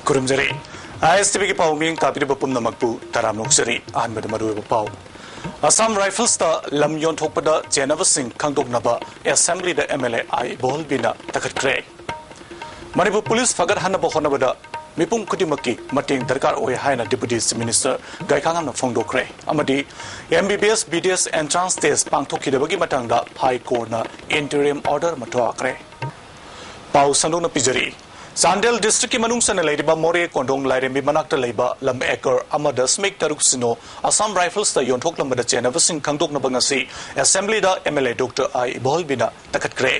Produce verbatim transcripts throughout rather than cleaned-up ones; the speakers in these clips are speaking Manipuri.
ꯈꯨꯔꯨꯝꯖꯔꯤ꯫ ꯑꯥꯏ ꯑꯦꯁ ꯇꯤ ꯚꯤꯒꯤ ꯄꯥꯎ ꯃꯤꯠꯌꯦꯡ ꯇꯥꯕꯤꯔꯤꯕ ꯄꯨꯝꯅꯃꯛꯄꯨ ꯇꯔꯥꯝꯅ ꯑꯣꯛꯆꯔꯤ꯫ ꯑꯍꯥꯟꯕꯗ ꯃꯔꯨꯑꯣꯏꯕ ꯄꯥꯎ꯫ ꯑꯁꯥꯝ ꯔꯥꯏꯐꯜꯁꯇ ꯂꯝ ꯌꯣꯟꯊꯣꯛꯄꯗ ꯆꯦꯟꯅꯕꯁꯤꯡ ꯈꯪꯗꯣꯛꯅꯕ ꯑꯦꯁꯦꯝꯕ꯭ꯂꯤꯗ ꯑꯦꯝ ꯑꯦꯜ ꯑꯦ ꯑꯥꯏ ꯏꯕꯣꯜꯕꯤꯅ ꯇꯛꯈꯠꯈ꯭ꯔꯦ꯫ ꯃꯅꯤꯄꯨꯔ ꯄꯨꯂꯤꯁ ꯐꯒꯠꯍꯟꯅꯕ ꯍꯣꯠꯅꯕꯗ ꯃꯤꯄꯨꯝ ꯈꯨꯗꯤꯡꯃꯛꯀꯤ ꯃꯇꯦꯡ ꯗꯔꯀꯥꯔ ꯑꯣꯏ ꯍꯥꯏꯅ ꯗꯤꯄꯨꯇꯤ ꯆꯤꯐ ꯃꯤꯅꯤꯁꯇꯔ ꯒꯥꯏꯈꯥꯉꯝꯅ ꯐꯣꯡꯗꯣꯛꯈ꯭ꯔꯦ꯫ ꯑꯃꯗꯤ M B B S, B D S entrance test ꯄꯥꯡꯊꯣꯛꯈꯤꯗꯕꯒꯤ ꯃꯇꯥꯡꯗ ꯍꯥꯏ ꯀꯣꯔꯠꯅ ꯏꯟꯇꯔꯤꯝ ꯑꯣꯔꯗꯔ ꯑꯃ ꯊꯣꯛꯈ꯭ꯔꯦ꯫ ꯄꯥꯎ ꯁꯟꯗꯣꯛꯅ ꯄꯤꯖꯔꯤ꯫ ꯆꯥꯟꯗꯦꯜ ꯗꯤꯁꯇ꯭ꯔꯤꯛꯀꯤ ꯃꯅꯨꯡ ꯆꯟꯅ ꯂꯩꯔꯤꯕ ꯃꯣꯔꯦ ꯀꯣꯟꯗꯣꯡ ꯂꯥꯏꯔꯦꯝꯕꯤ ꯃꯅꯥꯛꯇ ꯂꯩꯕ ꯂꯝ ꯑꯦꯀꯔ ꯑꯃ ꯗꯁꯃꯤꯛ ꯇꯔꯨꯛ ꯁꯤꯅꯣ ꯑꯁꯥꯝ ꯔꯥꯏꯐꯜꯁꯇ ꯌꯣꯟꯊꯣꯛꯂꯝꯕꯗ ꯆꯦꯟꯅꯕꯁꯤꯡ ꯈꯪꯗꯣꯛꯅꯕ ꯉꯁꯤ ꯑꯦꯁꯦꯝꯕ꯭ꯂꯤꯗ ꯑꯦꯝ ꯑꯦꯜ ꯑꯦ ꯗꯣꯛꯇꯔ ꯑꯥꯏ ꯏꯕꯣꯜꯕꯤꯅ ꯇꯛꯈꯠꯈ꯭ꯔꯦ꯫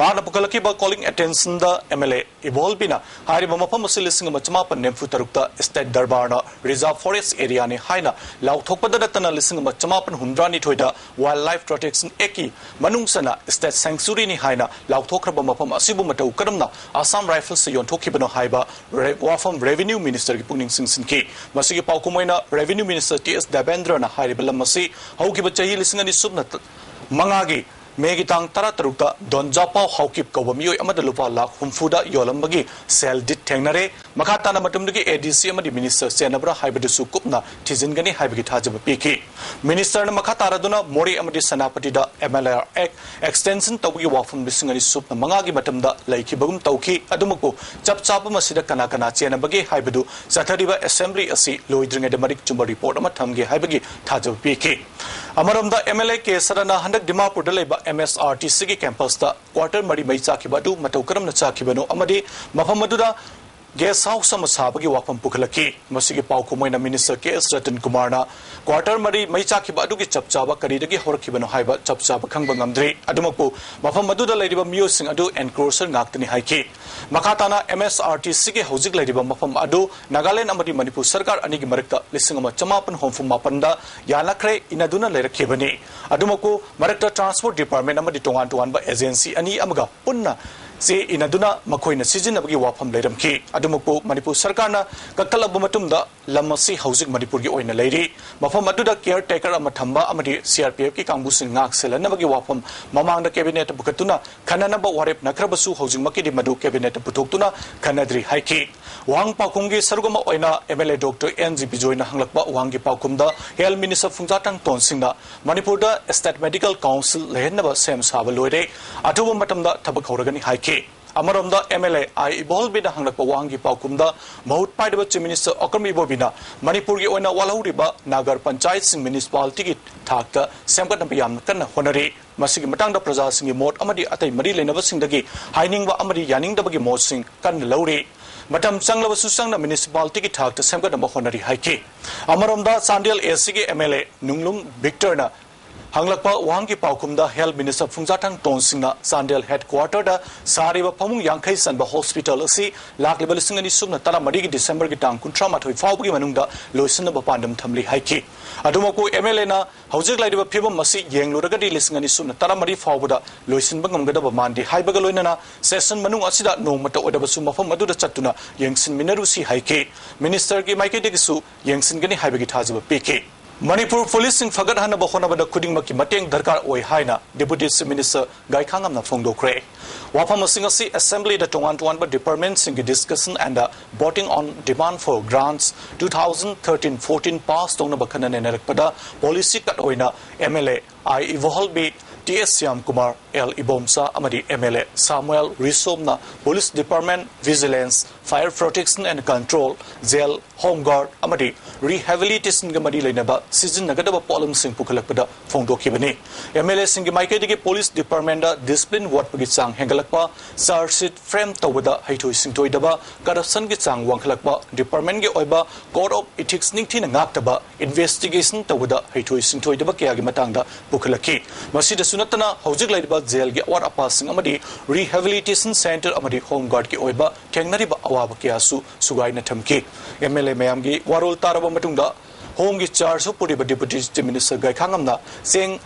ꯃꯍꯥꯛꯅ ꯄꯨꯈꯠꯂꯛꯈꯤꯕ ꯀꯣꯂꯤꯡ ꯑꯦꯇꯦꯟꯁꯟꯗ ꯑꯦꯝ ꯑꯦꯜ ꯑꯦ ꯏꯕꯣꯜꯕꯤꯅ ꯍꯥꯏꯔꯤꯕ ꯃꯐꯝ ꯑꯁꯤ ꯂꯤꯁꯤꯡ ꯑꯃ ꯆꯃꯥꯄꯟ ꯅꯤꯐꯨ ꯇꯔꯨꯛꯇ ꯁ꯭ꯇꯦꯠ ꯗꯔꯕꯥꯔꯅ ꯔꯤꯖꯥꯔꯚ ꯐꯣꯔꯦꯁ꯭ꯠ ꯑꯦꯔꯤꯌꯥꯅꯤ ꯍꯥꯏꯅ ꯂꯥꯎꯊꯣꯛꯄꯗ ꯅꯠꯇꯅ ꯂꯤꯁꯤꯡ ꯑꯃ ꯆꯃꯥꯄꯟ ꯍꯨꯝꯗ꯭ꯔꯥ ꯅꯤꯊꯣꯏꯗ ꯋꯥꯏꯜꯗ ꯂꯥꯏꯐ ꯄ꯭ꯔꯣꯇꯦꯛꯁꯟ ꯑꯦꯛꯀꯤ ꯃꯅꯨꯡ ꯆꯟꯅ ꯁ꯭ꯇꯦꯠ ꯁꯦꯡꯆꯨꯔꯤꯅꯤ ꯍꯥꯏꯅ ꯂꯥꯎꯊꯣꯛꯈ꯭ꯔꯕ ꯃꯐꯝ ꯑꯁꯤꯕꯨ ꯃꯇꯧ ꯀꯔꯝꯅ ꯑꯁꯥꯝ ꯔꯥꯏꯐꯜꯁꯇ ꯌꯣꯟꯊꯣꯛꯈꯤꯕꯅꯣ ꯍꯥꯏꯕ ꯔꯦ-, ꯋꯥꯐꯝ ꯔꯦꯚꯤꯅ꯭ꯌꯨ ꯃꯤꯅꯤꯁꯇꯔꯒꯤ ꯄꯨꯛꯅꯤꯡ ꯆꯤꯡꯁꯤꯟꯈꯤ꯫ ꯃꯁꯤꯒꯤ ꯄꯥꯎꯈꯨꯝ ꯑꯣꯏꯅ ꯔꯦꯚꯤꯅ꯭ꯌꯨ ꯃꯤꯅꯤꯁꯇꯔ ꯇꯤ ꯑꯦꯁ ꯗꯦꯕꯦꯟꯗ꯭ꯔꯅ ꯍꯥꯏꯔꯤꯕ ꯂꯝ ꯑꯁꯤ ꯍꯧꯈꯤꯕ ꯆꯍꯤ ꯂꯤꯁꯤꯡ ꯑꯅꯤ ꯁꯨꯞꯅ ꯃꯉꯥꯒꯤ ꯃꯦꯒꯤ ꯇꯥꯡ ꯇꯔꯥꯇꯔꯨꯛꯇ ꯗꯣꯟꯖꯥꯄꯥꯎ ꯍꯥꯎꯀꯤꯞ ꯀꯧꯕ ꯃꯤꯑꯣꯏ ꯑꯃꯗ ꯂꯨꯄꯥ ꯂꯥꯈ ꯍꯨꯝꯐꯨꯗ ꯌꯣꯜꯂꯝꯕꯒꯤ ꯁꯦꯜ ꯗꯤꯠ ꯊꯦꯡꯅꯔꯦ꯫ ꯃꯈꯥ ꯇꯥꯅ ꯃꯇꯝꯗꯨꯒꯤ ꯑꯦ ꯗꯤ ꯁꯤ ꯑꯃꯗꯤ ꯃꯤꯅꯤꯁꯇꯔ ꯆꯦꯟꯅꯕ꯭ꯔꯥ ꯍꯥꯏꯕꯗꯨꯁꯨ ꯀꯨꯞꯅ ꯊꯤꯖꯤꯟꯒꯅꯤ ꯍꯥꯏꯕꯒꯤ ꯊꯥꯖꯕ ꯄꯤꯈꯤ꯫ ꯃꯤꯅꯤꯁꯇꯔꯅ ꯃꯈꯥ ꯇꯥꯔꯗꯨꯅ ꯃꯣꯔꯦ ꯑꯃꯗꯤ ꯁꯦꯅꯥꯄꯇꯤꯗ ꯑꯦꯝ ꯑꯦꯜ ꯑꯥꯔ ꯑꯦꯛ ꯑꯦꯛꯁꯇꯦꯟꯁꯟ ꯇꯧꯕꯒꯤ ꯋꯥꯐꯝ ꯂꯤꯁꯤꯡ ꯑꯅꯤ ꯁꯨꯞꯅ ꯃꯉꯥꯒꯤ ꯃꯇꯝꯗ ꯂꯩꯈꯤꯕꯒꯨꯝ ꯇꯧꯈꯤ꯫ ꯑꯗꯨꯃꯛꯄꯨ ꯆꯞ ꯆꯥꯕ ꯃꯁꯤꯗ ꯀꯅꯥ ꯀꯅꯥ ꯆꯦꯟꯅꯕꯒꯦ ꯍꯥꯏꯕꯗꯨ ꯆꯠꯊꯔꯤꯕ ꯑꯦꯁꯦꯝꯕ꯭ꯂꯤ ꯑꯁꯤ ꯂꯣꯏꯗ꯭ꯔꯤꯉꯩꯗ ꯃꯔꯤꯛ ꯆꯨꯝꯕ ꯔꯤꯄꯣꯔꯠ ꯑꯃ ꯊꯝꯒꯦ ꯍꯥꯏꯕꯒꯤ ꯊꯥꯖꯕ ꯄꯤꯈꯤ꯫ ꯑꯃꯔꯣꯝꯗ ꯑꯦꯝ ꯑꯦꯜ ꯑꯦ ꯀꯦ ꯁꯔꯅ ꯍꯟꯗꯛ ꯗꯤꯃꯥꯄꯨꯔꯗ ꯂꯩꯕ ꯑꯦꯝ ꯑꯦꯁ ꯑꯥꯔ ꯇꯤ ꯁꯤꯒꯤ ꯀꯦꯝꯄꯁꯇ ꯀ꯭ꯋꯥꯔꯇꯔ ꯃꯔꯤ ꯃꯩ ꯆꯥꯛꯈꯤꯕ ꯑꯗꯨ ꯃꯇꯧ ꯀꯔꯝꯅ ꯆꯥꯛꯈꯤꯕꯅꯣ ꯑꯃꯗꯤ ꯃꯐꯝ ꯑꯗꯨꯗ ꯒꯦꯁ ꯍꯥꯎꯁ ꯑꯃ ꯁꯥꯕꯒꯤ ꯋꯥꯐꯝ ꯄꯨꯈꯠꯂꯛꯈꯤ꯫ ꯃꯁꯤꯒꯤ ꯄꯥꯎꯈꯨꯝ ꯑꯣꯏꯅ ꯃꯤꯅꯤꯁꯇꯔ ꯀꯦ ꯑꯦꯁ ꯔꯇꯟ ꯀꯨꯃꯥꯔꯅ ꯀ꯭ꯋꯥꯔꯇꯔ ꯃꯔꯤ ꯃꯩ ꯆꯥꯛꯈꯤꯕ ꯑꯗꯨꯒꯤ ꯆꯞ ꯆꯥꯕ ꯀꯔꯤꯗꯒꯤ ꯍꯧꯔꯛꯈꯤꯕꯅꯣ ꯍꯥꯏꯕ ꯆꯞ ꯆꯥꯕ ꯈꯪꯕ ꯉꯝꯗ꯭ꯔꯤ꯫ ꯑꯗꯨꯃꯛꯄꯨ ꯃꯐꯝ ꯑꯗꯨꯗ ꯂꯩꯔꯤꯕ ꯃꯤꯑꯣꯏꯁꯤꯡ ꯑꯗꯨ ꯑꯦꯟꯀ꯭ꯔꯣꯆꯔ ꯉꯥꯛꯇꯅꯤ ꯍꯥꯏꯈꯤ꯫ ꯃꯈꯥ ꯇꯥꯅ ꯑꯦꯝ ꯑꯦꯁ ꯑꯥꯔ ꯇꯤ ꯁꯤꯒꯤ ꯍꯧꯖꯤꯛ ꯂꯩꯔꯤꯕ ꯃꯐꯝ ꯑꯗꯨ ꯅꯥꯒꯥꯂꯦꯟꯗ ꯑꯃꯗꯤ ꯃꯅꯤꯄꯨꯔ ꯁꯔꯀꯥꯔ ꯑꯅꯤꯒꯤ ꯃꯔꯛꯇ ꯂꯤꯁꯤꯡ ꯑꯃ ꯆꯃꯥꯄꯟ ꯍꯨꯝꯐꯨ ꯃꯥꯄꯟꯗ ꯌꯥꯅꯈ꯭ꯔꯦ ꯏꯟꯅꯗꯨꯅ ꯂꯩꯔꯛꯈꯤꯕꯅꯤ꯫ ꯑꯗꯨꯃꯛꯄꯨ ꯃꯔꯛꯇ ꯇ꯭ꯔꯥꯟꯁꯄꯣꯔꯠ ꯗꯤꯄꯥꯔꯠꯃꯦꯟ ꯑꯃꯗꯤ ꯇꯣꯉꯥꯟ ꯇꯣꯉꯥꯟꯕ ꯑꯦꯖꯦꯟꯁꯤ ꯑꯅꯤ ꯑꯃꯒ ꯄꯨꯟꯅ ꯆꯦ ꯏꯅꯗꯨꯅ ꯃꯈꯣꯏꯅ ꯁꯤꯖꯤꯟꯅꯕꯒꯤ ꯋꯥꯐꯝ ꯂꯩꯔꯝꯈꯤ꯫ ꯑꯗꯨꯃꯛꯄꯨ ꯃꯅꯤꯄꯨꯔ ꯁꯔꯀꯥꯔꯅ ꯀꯛꯊꯠꯂꯕ ꯃꯇꯨꯡꯗ ꯂꯝ ꯑꯁꯤ ꯍꯧꯖꯤꯛ ꯃꯅꯤꯄꯨꯔꯒꯤ ꯑꯣꯏꯅ ꯂꯩꯔꯤ꯫ ꯃꯐꯝ ꯑꯗꯨꯗ caretaker ꯑꯃ ꯊꯝꯕ ꯑꯃꯗꯤ CRPFꯀꯤ ꯀꯥꯡꯕꯨꯁꯤꯡ ꯉꯥꯛ ꯁꯦꯜꯍꯟꯅꯕꯒꯤ ꯋꯥꯐꯝ ꯃꯃꯥꯡꯗ cabinetꯇ ꯄꯨꯈꯠꯇꯨꯅ ꯈꯟꯅꯅꯕ ꯋꯥꯔꯦꯞ ꯅꯈ꯭ꯔꯕꯁꯨ ꯍꯧꯖꯤꯛꯃꯛꯀꯤꯗꯤ ꯃꯗꯨ cabinetꯇ ꯄꯨꯊꯣꯛꯇꯨꯅ ꯈꯟꯅꯗ꯭ꯔꯤ ꯍꯥꯏꯈꯤ꯫ ꯋꯥꯍꯪ ꯄꯥꯎꯈꯨꯝꯒꯤ ꯁꯔꯨꯛ ꯑꯃ ꯑꯣꯏꯅ MLA Doctor N G ꯕꯤꯖꯣꯏꯅ ꯍꯪꯂꯛꯄ ꯋꯥꯍꯪꯒꯤ ꯄꯥꯎꯈꯨꯝꯗ Health Minister ꯐꯨꯡꯖꯥꯊꯥꯡ ꯇꯣꯟꯁꯤꯡꯅ ꯃꯅꯤꯄꯨꯔꯗ State Medical Council ꯂꯩꯍꯟꯅꯕ ꯁꯦꯝ ꯁꯥꯕ ꯂꯣꯏꯔꯦ, ꯑꯊꯨꯕ ꯃꯇꯝꯗ ꯊꯕꯛ ꯍꯧꯔꯒꯅꯤ ꯍꯥꯏꯈꯤ꯫ ꯑꯃꯔꯣꯝꯗ MLA ꯑꯥꯏ ꯏꯕꯣꯍꯜꯕꯤꯅ ꯍꯪꯂꯛꯄ ꯋꯥꯍꯪꯒꯤ ꯄꯥꯎꯈꯨꯝꯗ ꯃꯍꯨꯠ ꯄꯥꯏꯔꯕ Chief Minister ꯑꯣꯀ꯭ꯔꯝ ꯏꯕꯣꯕꯤꯅ ꯃꯅꯤꯄꯨꯔꯒꯤ ꯑꯣꯏꯅ ꯋꯥꯠꯍꯧꯔꯤꯕ ꯅꯥꯒꯔ ꯄꯟꯆꯥꯌꯠꯁꯤꯡ municipalityꯒꯤ ꯊꯥꯛꯇ ꯁꯦꯝꯒꯠꯅꯕ ꯌꯥꯝꯅ ꯀꯟꯅ ꯍꯣꯠꯅꯔꯤ꯫ ꯃꯁꯤꯒꯤ ꯃꯇꯥꯡꯗ ꯄ꯭ꯔꯖꯥꯁꯤꯡꯒꯤ ꯃꯣꯠ ꯑꯃꯗꯤ ꯑꯇꯩ ꯃꯔꯤ ꯂꯩꯅꯕꯁꯤꯡꯗꯒꯤ ꯍꯥꯏꯅꯤꯡꯕ ꯑꯃꯗꯤ ꯌꯥꯅꯤꯡꯗꯕꯒꯤ ꯃꯣꯠꯁꯤꯡ ꯀꯟꯅ ꯂꯧꯔꯤ꯫ ꯃꯇꯝ ꯆꯪꯂꯕꯁꯨ ꯆꯪꯅ municipalityꯒꯤ ꯊꯥꯛꯇ ꯁꯦꯝꯒꯠꯅꯕ ꯍꯣꯠꯅꯔꯤ ꯍꯥꯏꯈꯤ꯫ ꯑꯃꯔꯣꯝꯗ Chandel ACꯒꯤ MLA ꯅꯨꯡꯂꯨꯝ ꯕꯤꯛꯇꯔꯅ ꯍꯪꯂꯛꯄ ꯋꯥꯍꯪꯒꯤ ꯄꯥꯎꯈꯨꯝꯗ Health Minister ꯐꯨꯡꯖꯥꯊꯥꯡ ꯇꯣꯟꯁꯤꯡꯅ Chandel headquarterꯗ ꯁꯥꯔꯤꯕ ꯐꯃꯨꯡ ꯌꯥꯡꯈꯩ ꯆꯟꯕ hospital ꯑꯁꯤ ꯂꯥꯛꯂꯤꯕ ꯂꯤꯁꯤꯡ ꯑꯅꯤ ꯁꯨꯞꯅ ꯇꯔꯥꯃꯔꯤꯒꯤ Decemberꯒꯤ ꯇꯥꯡ ꯀꯨꯟꯊ꯭ꯔꯥ ꯃꯥꯊꯣꯏ ꯐꯥꯎꯕꯒꯤ ꯃꯅꯨꯡꯗ ꯂꯣꯏꯁꯤꯟꯅꯕ ꯄꯥꯟꯗꯝ ꯊꯝꯂꯤ ꯍꯥꯏꯈꯤ꯫ ꯑꯗꯨꯃꯛꯄꯨ MLAꯅ ꯍꯧꯖꯤꯛ ꯂꯩꯔꯤꯕ ꯐꯤꯕꯝ ꯑꯁꯤ ꯌꯦꯡꯂꯨꯔꯒꯗꯤ ꯂꯤꯁꯤꯡ ꯑꯅꯤ ꯁꯨꯞꯅ ꯇꯔꯥꯃꯔꯤ ꯐꯥꯎꯕꯗ ꯂꯣꯏꯁꯤꯟꯕ ꯉꯝꯒꯗꯕ ꯃꯥꯟꯗꯦ ꯍꯥꯏꯕꯒ ꯂꯣꯏꯅꯅ session ꯃꯅꯨꯡ ꯑꯁꯤꯗ ꯅꯣꯡꯃꯇ ꯑꯣꯏꯔꯕꯁꯨ ꯃꯐꯝ ꯑꯗꯨꯗ ꯆꯠꯇꯨꯅ ꯌꯦꯡꯁꯤꯟꯃꯤꯟꯅꯔꯨꯁꯤ ꯍꯥꯏꯈꯤ꯫ Ministerꯒꯤ ꯃꯥꯏꯀꯩꯗꯒꯤꯁꯨ ꯌꯦꯡꯁꯤꯟꯒꯅꯤ ꯍꯥꯏꯕꯒꯤ ꯊꯥꯖꯕ ꯄꯤꯈꯤ꯫ ꯃꯅꯤꯄꯨꯔ policeꯁꯤꯡ ꯐꯒꯠꯍꯟꯅꯕ ꯍꯣꯠꯅꯕꯗ ꯈꯨꯗꯤꯡꯃꯛꯀꯤ ꯃꯇꯦꯡ ꯗꯔꯀꯥꯔ ꯑꯣꯏ ꯍꯥꯏꯅ Deputy Chief Minister ꯒꯥꯏꯈꯥꯉꯝꯅ ꯐꯣꯡꯗꯣꯛꯈ꯭ꯔꯦ꯫ ꯋꯥꯐꯝ ꯑꯁꯤꯡ ꯑꯁꯤ Assemblyꯗ ꯇꯣꯉꯥꯟ ꯇꯣꯉꯥꯟꯕ departmentꯁꯤꯡꯒꯤ discussion and voting on demand for grants two thousand thirteen fourteen pass ꯇꯧꯅꯕ ꯈꯟꯅ ꯅꯩꯅꯔꯛꯄꯗ policy cut ꯑꯣꯏꯅ MLA ꯑꯥꯏ ꯏꯕꯣꯍꯜꯕꯤ, ꯇꯤ ꯑꯦꯁ ꯁ꯭ꯌꯥꯝꯀꯨꯃꯥꯔ, ꯑꯦꯜ ꯏꯕꯣꯝꯆꯥ ꯑꯃꯗꯤ MLA ꯁꯥꯃꯨꯑꯦꯜ ꯔꯤꯁꯣꯝꯅ police department, vigilance, fire protection and control, jail, home guard ꯑꯃꯗꯤ rehabilitationꯒ ꯃꯔꯤ ꯂꯩꯅꯕ ꯁꯤꯖꯤꯟꯅꯒꯗꯕ ꯄꯣꯠꯂꯝꯁꯤꯡ ꯄꯨꯈꯠꯂꯛꯄꯗ ꯐꯣꯡꯗꯣꯛꯈꯤꯕꯅꯤ꯫ MLAꯁꯤꯡꯒꯤ ꯃꯥꯏꯀꯩꯗꯒꯤ police departmentꯇ discipline ꯋꯥꯠꯄꯒꯤ ꯆꯥꯡ ꯍꯦꯟꯒꯠꯂꯛꯄ, charge sheet frame ꯇꯧꯕꯗ ꯍꯩꯊꯣꯏ ꯁꯤꯡꯊꯣꯏꯗꯕ, corruptionꯒꯤ ꯆꯥꯡ ꯋꯥꯡꯈꯠꯂꯛꯄ, departmentꯀꯤ ꯑꯣꯏꯕ code of ethics ꯅꯤꯡꯊꯤꯅ ꯉꯥꯛꯇꯕ, investigation ꯇꯧꯕꯗ ꯍꯩꯊꯣꯏ ꯁꯤꯡꯊꯣꯏꯗꯕ ꯀꯌꯥꯒꯤ ꯃꯇꯥꯡꯗ ꯄꯨꯈꯠꯂꯛꯈꯤ꯫ ꯃꯁꯤꯗꯁꯨ ꯅꯠꯇꯅ ꯍꯧꯖꯤꯛ ꯂꯩꯔꯤꯕ jailꯒꯤ ꯑꯋꯥꯠ ꯑꯄꯥꯁꯤꯡ ꯑꯃꯗꯤ rehabilitation centre ꯑꯃꯗꯤ home guardꯀꯤ ꯑꯣꯏꯕ ꯊꯦꯡꯅꯔꯤꯕ ꯑꯋꯥꯕ ꯀꯌꯥꯁꯨ ꯁꯨꯒꯥꯏꯅ ꯊꯝꯈꯤ꯫ MLA ꯃꯌꯥꯝꯒꯤ ꯋꯥꯔꯣꯜ ꯇꯥꯔꯕ ꯃꯇꯨꯡꯗ ꯍꯣꯝꯒꯤ ꯆꯥꯔꯖꯁꯨ ꯄꯨꯔꯤꯕ ꯗꯤꯄꯨꯇꯤ ꯆꯤꯐ ꯃꯤꯅꯤꯁꯇꯔ ꯒꯥꯏꯈꯥꯉꯝꯅ ꯆꯦꯡ,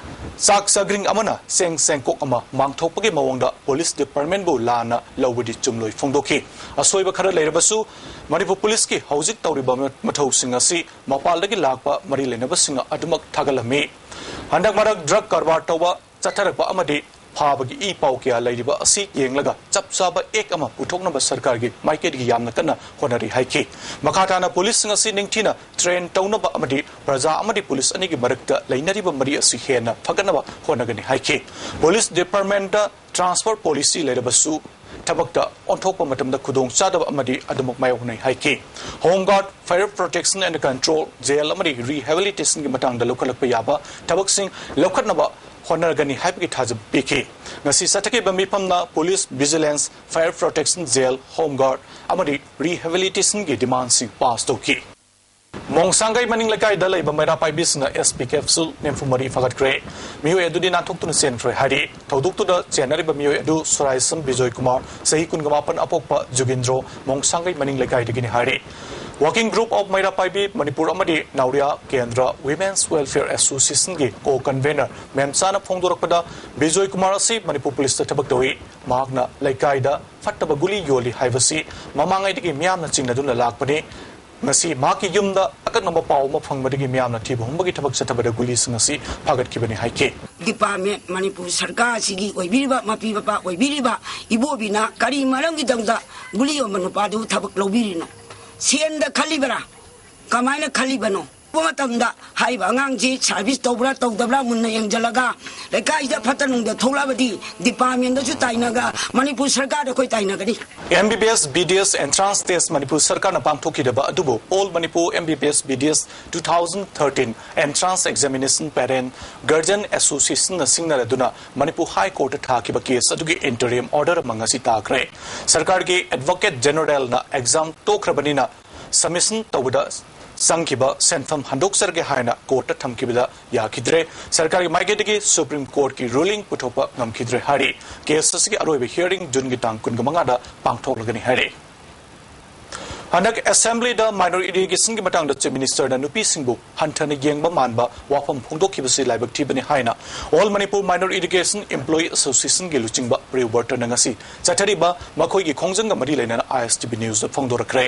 ꯆꯥꯛ ꯆꯥꯒ꯭ꯔꯤꯡ ꯑꯃꯅ ꯆꯦꯡ ꯆꯦꯡꯀꯣꯛ ꯑꯃ ꯃꯥꯡꯊꯣꯛꯄꯒꯤ ꯃꯑꯣꯡꯗ ꯄꯨꯂꯤꯁ ꯗꯤꯄꯥꯔꯠꯃꯦꯟꯕꯨ ꯂꯥꯟꯅ ꯂꯧꯕꯗꯤ ꯆꯨꯝꯂꯣꯏ ꯐꯣꯡꯗꯣꯛꯈꯤ꯫ ꯑꯁꯣꯏꯕ ꯈꯔ ꯂꯩꯔꯕꯁꯨ ꯃꯅꯤꯄꯨꯔ ꯄꯨꯂꯤꯁꯀꯤ ꯍꯧꯖꯤꯛ ꯇꯧꯔꯤꯕ ꯃꯊꯧꯁꯤꯡ ꯑꯁꯤ ꯃꯄꯥꯟꯗꯒꯤ ꯂꯥꯛꯄ ꯃꯔꯤ ꯂꯩꯅꯕꯁꯤꯡꯅ ꯑꯗꯨꯃꯛ ꯊꯥꯒꯠꯂꯝꯃꯤ꯫ ꯍꯟꯗꯛ ꯃꯔꯛ ꯗ꯭ꯔꯒ ꯀꯔꯕꯥꯔ ꯇꯧꯕ ꯆꯠꯊꯔꯛꯄ ꯑꯃꯗꯤ ꯐꯥꯕꯒꯤ ꯏ ꯄꯥꯎ ꯀꯌꯥ ꯂꯩꯔꯤꯕ ꯑꯁꯤ ꯌꯦꯡꯂꯒ ꯆꯞ ꯆꯥꯕ ꯑꯦꯛ ꯑꯃ ꯄꯨꯊꯣꯛꯅꯕ ꯁꯔꯀꯥꯔꯒꯤ ꯃꯥꯏꯀꯩꯗꯒꯤ ꯌꯥꯝꯅ ꯀꯟꯅ ꯍꯣꯠꯅꯔꯤ ꯍꯥꯏꯈꯤ꯫ ꯃꯈꯥ ꯇꯥꯅ ꯄꯨꯂꯤꯁꯁꯤꯡ ꯑꯁꯤ ꯅꯤꯡꯊꯤꯅ ꯇ꯭ꯔꯦꯟ ꯇꯧꯅꯕ ꯑꯃꯗꯤ ꯄ꯭ꯔꯖꯥ ꯑꯃꯗꯤ ꯄꯨꯂꯤꯁ ꯑꯅꯤꯒꯤ ꯃꯔꯛꯇ ꯂꯩꯅꯔꯤꯕ ꯃꯔꯤ ꯑꯁꯤ ꯍꯦꯟꯅ ꯐꯒꯠꯅꯕ ꯍꯣꯠꯅꯒꯅꯤ ꯍꯥꯏꯈꯤ꯫ ꯄꯨꯂꯤꯁ ꯗꯤꯄꯥꯔꯠꯃꯦꯟꯇ ꯇ꯭ꯔꯥꯟꯁꯐꯔ ꯄꯣꯂꯤꯁꯤ ꯂꯩꯔꯕꯁꯨ ꯊꯕꯛꯇ ꯑꯣꯟꯊꯣꯛꯄ ꯃꯇꯝꯗ ꯈꯨꯗꯣꯡꯆꯥꯗꯕ ꯑꯃꯗꯤ ꯑꯗꯨꯃꯛ ꯃꯥꯌꯣꯛꯅꯩ ꯍꯥꯏꯈꯤ꯫ Home Guard, Fire Protection and Control, jail ꯑꯃꯗꯤ ꯔꯤꯍꯦꯕꯤꯂꯤꯇꯦꯁꯟꯒꯤ ꯃꯇꯥꯡꯗ ꯂꯧꯈꯠꯂꯛꯄ ꯌꯥꯕ ꯊꯕꯛꯁꯤꯡ ꯂꯧꯈꯠꯅꯕ ꯍꯣꯠꯅꯒꯅꯤ ꯍꯥꯏꯕꯒꯤ ꯊꯥꯖꯕ ꯄꯤꯈꯤ꯫ ꯉꯁꯤ ꯆꯠꯊꯈꯤꯕ ꯃꯤꯐꯝꯅ police, vigilance, fire protection, jail, home guard ꯑꯃꯗꯤ ꯔꯤꯍꯦꯕꯤꯂꯤꯇꯦꯁꯟꯒꯤ ꯗꯤꯃꯥꯟꯁꯤꯡ ꯄꯥꯁ ꯇꯧꯈꯤ꯫ ꯃꯣꯡꯁꯥꯡꯒꯩ ꯃꯅꯤꯡ ꯂꯩꯀꯥꯏꯗ ꯂꯩꯕ ꯃꯩꯔꯥ ꯄꯥꯏꯕꯤꯁꯤꯡꯅ S P capsule ꯅꯤꯐꯨ ꯃꯔꯤ ꯐꯥꯒꯠꯈ꯭ꯔꯦ꯫ ꯃꯤꯑꯣꯏ ꯑꯗꯨꯗꯤ ꯅꯥꯟꯊꯣꯛꯇꯨꯅ ꯆꯦꯟꯈ꯭ꯔꯦ ꯍꯥꯏꯔꯤ꯫ ꯊꯧꯗꯣꯛꯇꯨꯗ ꯆꯦꯟꯅꯔꯤꯕ ꯃꯤꯑꯣꯏ ꯑꯗꯨ ꯁꯣꯔꯥꯏꯁꯝ ꯕꯤꯖꯣꯏ ꯀꯨꯃꯥꯔ, ꯆꯍꯤ ꯀꯨꯟꯃꯥꯄꯟ, ꯑꯄꯣꯛꯄ ꯖꯨꯒꯤꯟꯗ꯭ꯔꯣ, ꯃꯣꯡꯁꯥꯡꯒꯩ ꯃꯅꯤꯡ ꯂꯩꯀꯥꯏꯗꯒꯤꯅꯤ ꯍꯥꯏꯔꯤ꯫ Working Group of ꯃꯩꯔꯥ ꯄꯥꯏꯕꯤ ꯃꯅꯤꯄꯨꯔ ꯑꯃꯗꯤ ꯅꯥꯎꯔꯤꯌꯥ ꯀꯦꯟꯗ꯭ꯔ Women's Welfare Associationꯒꯤ co-convener ꯃꯦꯝꯆꯥꯅ ꯐꯣꯡꯗꯣꯔꯛꯄꯗ, Bijoy Kumar ꯑꯁꯤ ꯃꯅꯤꯄꯨꯔ ꯄꯨꯂꯤꯁꯇ ꯊꯕꯛ ꯇꯧꯏ꯫ ꯃꯍꯥꯛꯅ ꯂꯩꯀꯥꯏꯗ ꯐꯠꯇꯕ ꯒꯨꯂꯤ ꯌꯣꯜꯂꯤ ꯍꯥꯏꯕꯁꯤ ꯃꯃꯥꯡꯉꯩꯗꯒꯤ ꯃꯤꯌꯥꯝꯅ ꯆꯤꯡꯅꯗꯨꯅ ꯂꯥꯛꯄꯅꯤ꯫ ꯉꯁꯤ ꯃꯍꯥꯛꯀꯤ ꯌꯨꯝꯗ ꯑꯀꯛꯅꯕ ꯄꯥꯎ ꯑꯃ ꯐꯪꯕꯗꯒꯤ ꯃꯤꯌꯥꯝꯅ ꯊꯤꯕ ꯍꯨꯝꯕꯒꯤ ꯊꯕꯛ ꯆꯠꯊꯕꯗ ꯒꯨꯂꯤꯁꯤꯡ ꯑꯁꯤ ꯐꯥꯒꯠꯈꯤꯕꯅꯤ ꯍꯥꯏꯈꯤ꯫ ꯗꯤꯄꯥꯔꯠꯃꯦꯟ, ꯃꯅꯤꯄꯨꯔ ꯁꯔꯀꯥꯔ ꯑꯁꯤꯒꯤ ꯑꯣꯏꯕꯤꯔꯤꯕ, ꯃꯄꯤ ꯃꯄꯥ ꯑꯣꯏꯕꯤꯔꯤꯕ ꯏꯕꯣꯕꯤꯅ ꯀꯔꯤ ꯃꯔꯝꯒꯤꯗꯃꯛꯇ ꯒꯨꯂꯤ ꯌꯣꯟꯕ ꯅꯨꯄꯥꯗꯨ ꯊꯕꯛ ꯂꯧꯕꯤꯔꯤꯅꯣ? ꯁꯦꯟꯗ ꯈꯜꯂꯤꯕꯔꯥ? ꯀꯃꯥꯏꯅ ꯈꯜꯂꯤꯕꯅꯣ? ꯇꯧꯕ ꯃꯇꯝꯗ ꯍꯥꯏꯔꯤꯕ ꯑꯉꯥꯡꯁꯤ ꯁꯥꯔꯚꯤꯁ ꯇꯧꯕ꯭ꯔꯥ ꯇꯧꯗꯕ꯭ꯔꯥ ꯃꯨꯟꯅ ꯌꯦꯡꯁꯤꯜꯂꯒ, ꯂꯩꯀꯥꯏꯗ ꯐꯠꯇ ꯅꯨꯡꯗ ꯊꯣꯛꯂꯛꯑꯕꯗꯤ ꯗꯤꯄꯥꯔꯠꯃꯦꯟꯗꯁꯨ ꯇꯥꯏꯅꯒ, ꯃꯅꯤꯄꯨꯔ ꯁꯔꯀꯥꯔꯗ ꯑꯩꯈꯣꯏ ꯇꯥꯏꯅꯒꯅꯤ꯫ M B B S B D S entrance test Manipur ꯁꯔꯀꯥꯔꯅ ꯄꯥꯡꯊꯣꯛꯈꯤꯗꯕ ꯑꯗꯨꯕꯨ All Manipur M B B S B D S two thousand thirteen entrance examination parent guardian associationꯅ ꯁꯤꯡꯅꯔꯗꯨꯅ Manipur ꯍꯥꯏ ꯀꯣꯔꯠꯇ ꯊꯥꯈꯤꯕ ꯀꯦꯁ ꯑꯗꯨꯒꯤ interim order ꯑꯃ ꯉꯁꯤ ꯇꯥꯈ꯭ꯔꯦ꯫ ꯁꯔꯀꯥꯔꯒꯤ ꯑꯦꯗꯚꯣꯀꯦꯠ ꯖꯦꯅꯔꯦꯜꯅ ꯑꯦꯛꯖꯥꯝ ꯇꯣꯛꯈ꯭ꯔꯕꯅꯤꯅ submission ꯇꯧꯕꯗ ꯆꯪꯈꯤꯕ ꯁꯦꯟꯐꯝ ꯍꯟꯗꯣꯛꯆꯔꯒꯦ ꯍꯥꯏꯅ ꯀꯣꯔꯠꯇ ꯊꯝꯈꯤꯕꯗ ꯌꯥꯈꯤꯗ꯭ꯔꯦ꯫ ꯁꯔꯀꯥꯔꯒꯤ ꯃꯥꯏꯀꯩꯗꯒꯤ ꯁꯨꯄ꯭ꯔꯤꯝ ꯀꯣꯔꯠꯀꯤ ꯔꯨꯂꯤꯡ ꯄꯨꯊꯣꯛꯄ ꯉꯝꯈꯤꯗ꯭ꯔꯦ ꯍꯥꯏꯔꯤ꯫ ꯀꯦꯁ ꯑꯁꯤꯒꯤ ꯑꯔꯣꯏꯕ hearing ꯖꯨꯟꯒꯤ ꯇꯥꯡ ꯀꯨꯟꯃꯉꯥꯗ ꯄꯥꯡꯊꯣꯛꯂꯒꯅꯤ ꯍꯥꯏꯔꯤ꯫ ꯍꯟꯗꯛ ꯑꯦꯁꯦꯝꯕ꯭ꯂꯤꯗ ꯃꯥꯏꯅꯣꯔ ꯏꯔꯤꯒꯦꯁꯟꯒꯤ ꯃꯇꯥꯡꯗ ꯆꯤꯐ ꯃꯤꯅꯤꯁꯇꯔꯅ ꯅꯨꯄꯤꯁꯤꯡꯕꯨ ꯍꯟꯊꯅ ꯌꯦꯡꯕ ꯃꯥꯟꯕ ꯋꯥꯐꯝ ꯐꯣꯡꯗꯣꯛꯈꯤꯕꯁꯤ ꯂꯥꯏꯕꯛ ꯊꯤꯕꯅꯤ ꯍꯥꯏꯅ ꯑꯣꯜ ꯃꯅꯤꯄꯨꯔ ꯃꯥꯏꯅꯣꯔ ꯏꯔꯤꯒꯦꯁꯟ ꯏꯝꯄ꯭ꯂꯣꯌꯤ ꯑꯦꯁꯣꯁꯤꯌꯦꯁꯟꯒꯤ ꯂꯨꯆꯤꯡꯕ ꯄ꯭ꯔꯤꯌꯣꯕꯔꯇꯅ ꯉꯁꯤ ꯆꯠꯊꯔꯤꯕ ꯃꯈꯣꯏꯒꯤ ꯈꯣꯡꯖꯪꯒ ꯃꯔꯤ ꯂꯩꯅꯅ ꯑꯥꯏ ꯑꯦꯁ ꯇꯤ ꯚꯤ ꯅ꯭ꯌꯨꯁꯇ ꯐꯣꯡꯗꯣꯔꯛꯈ꯭ꯔꯦ꯫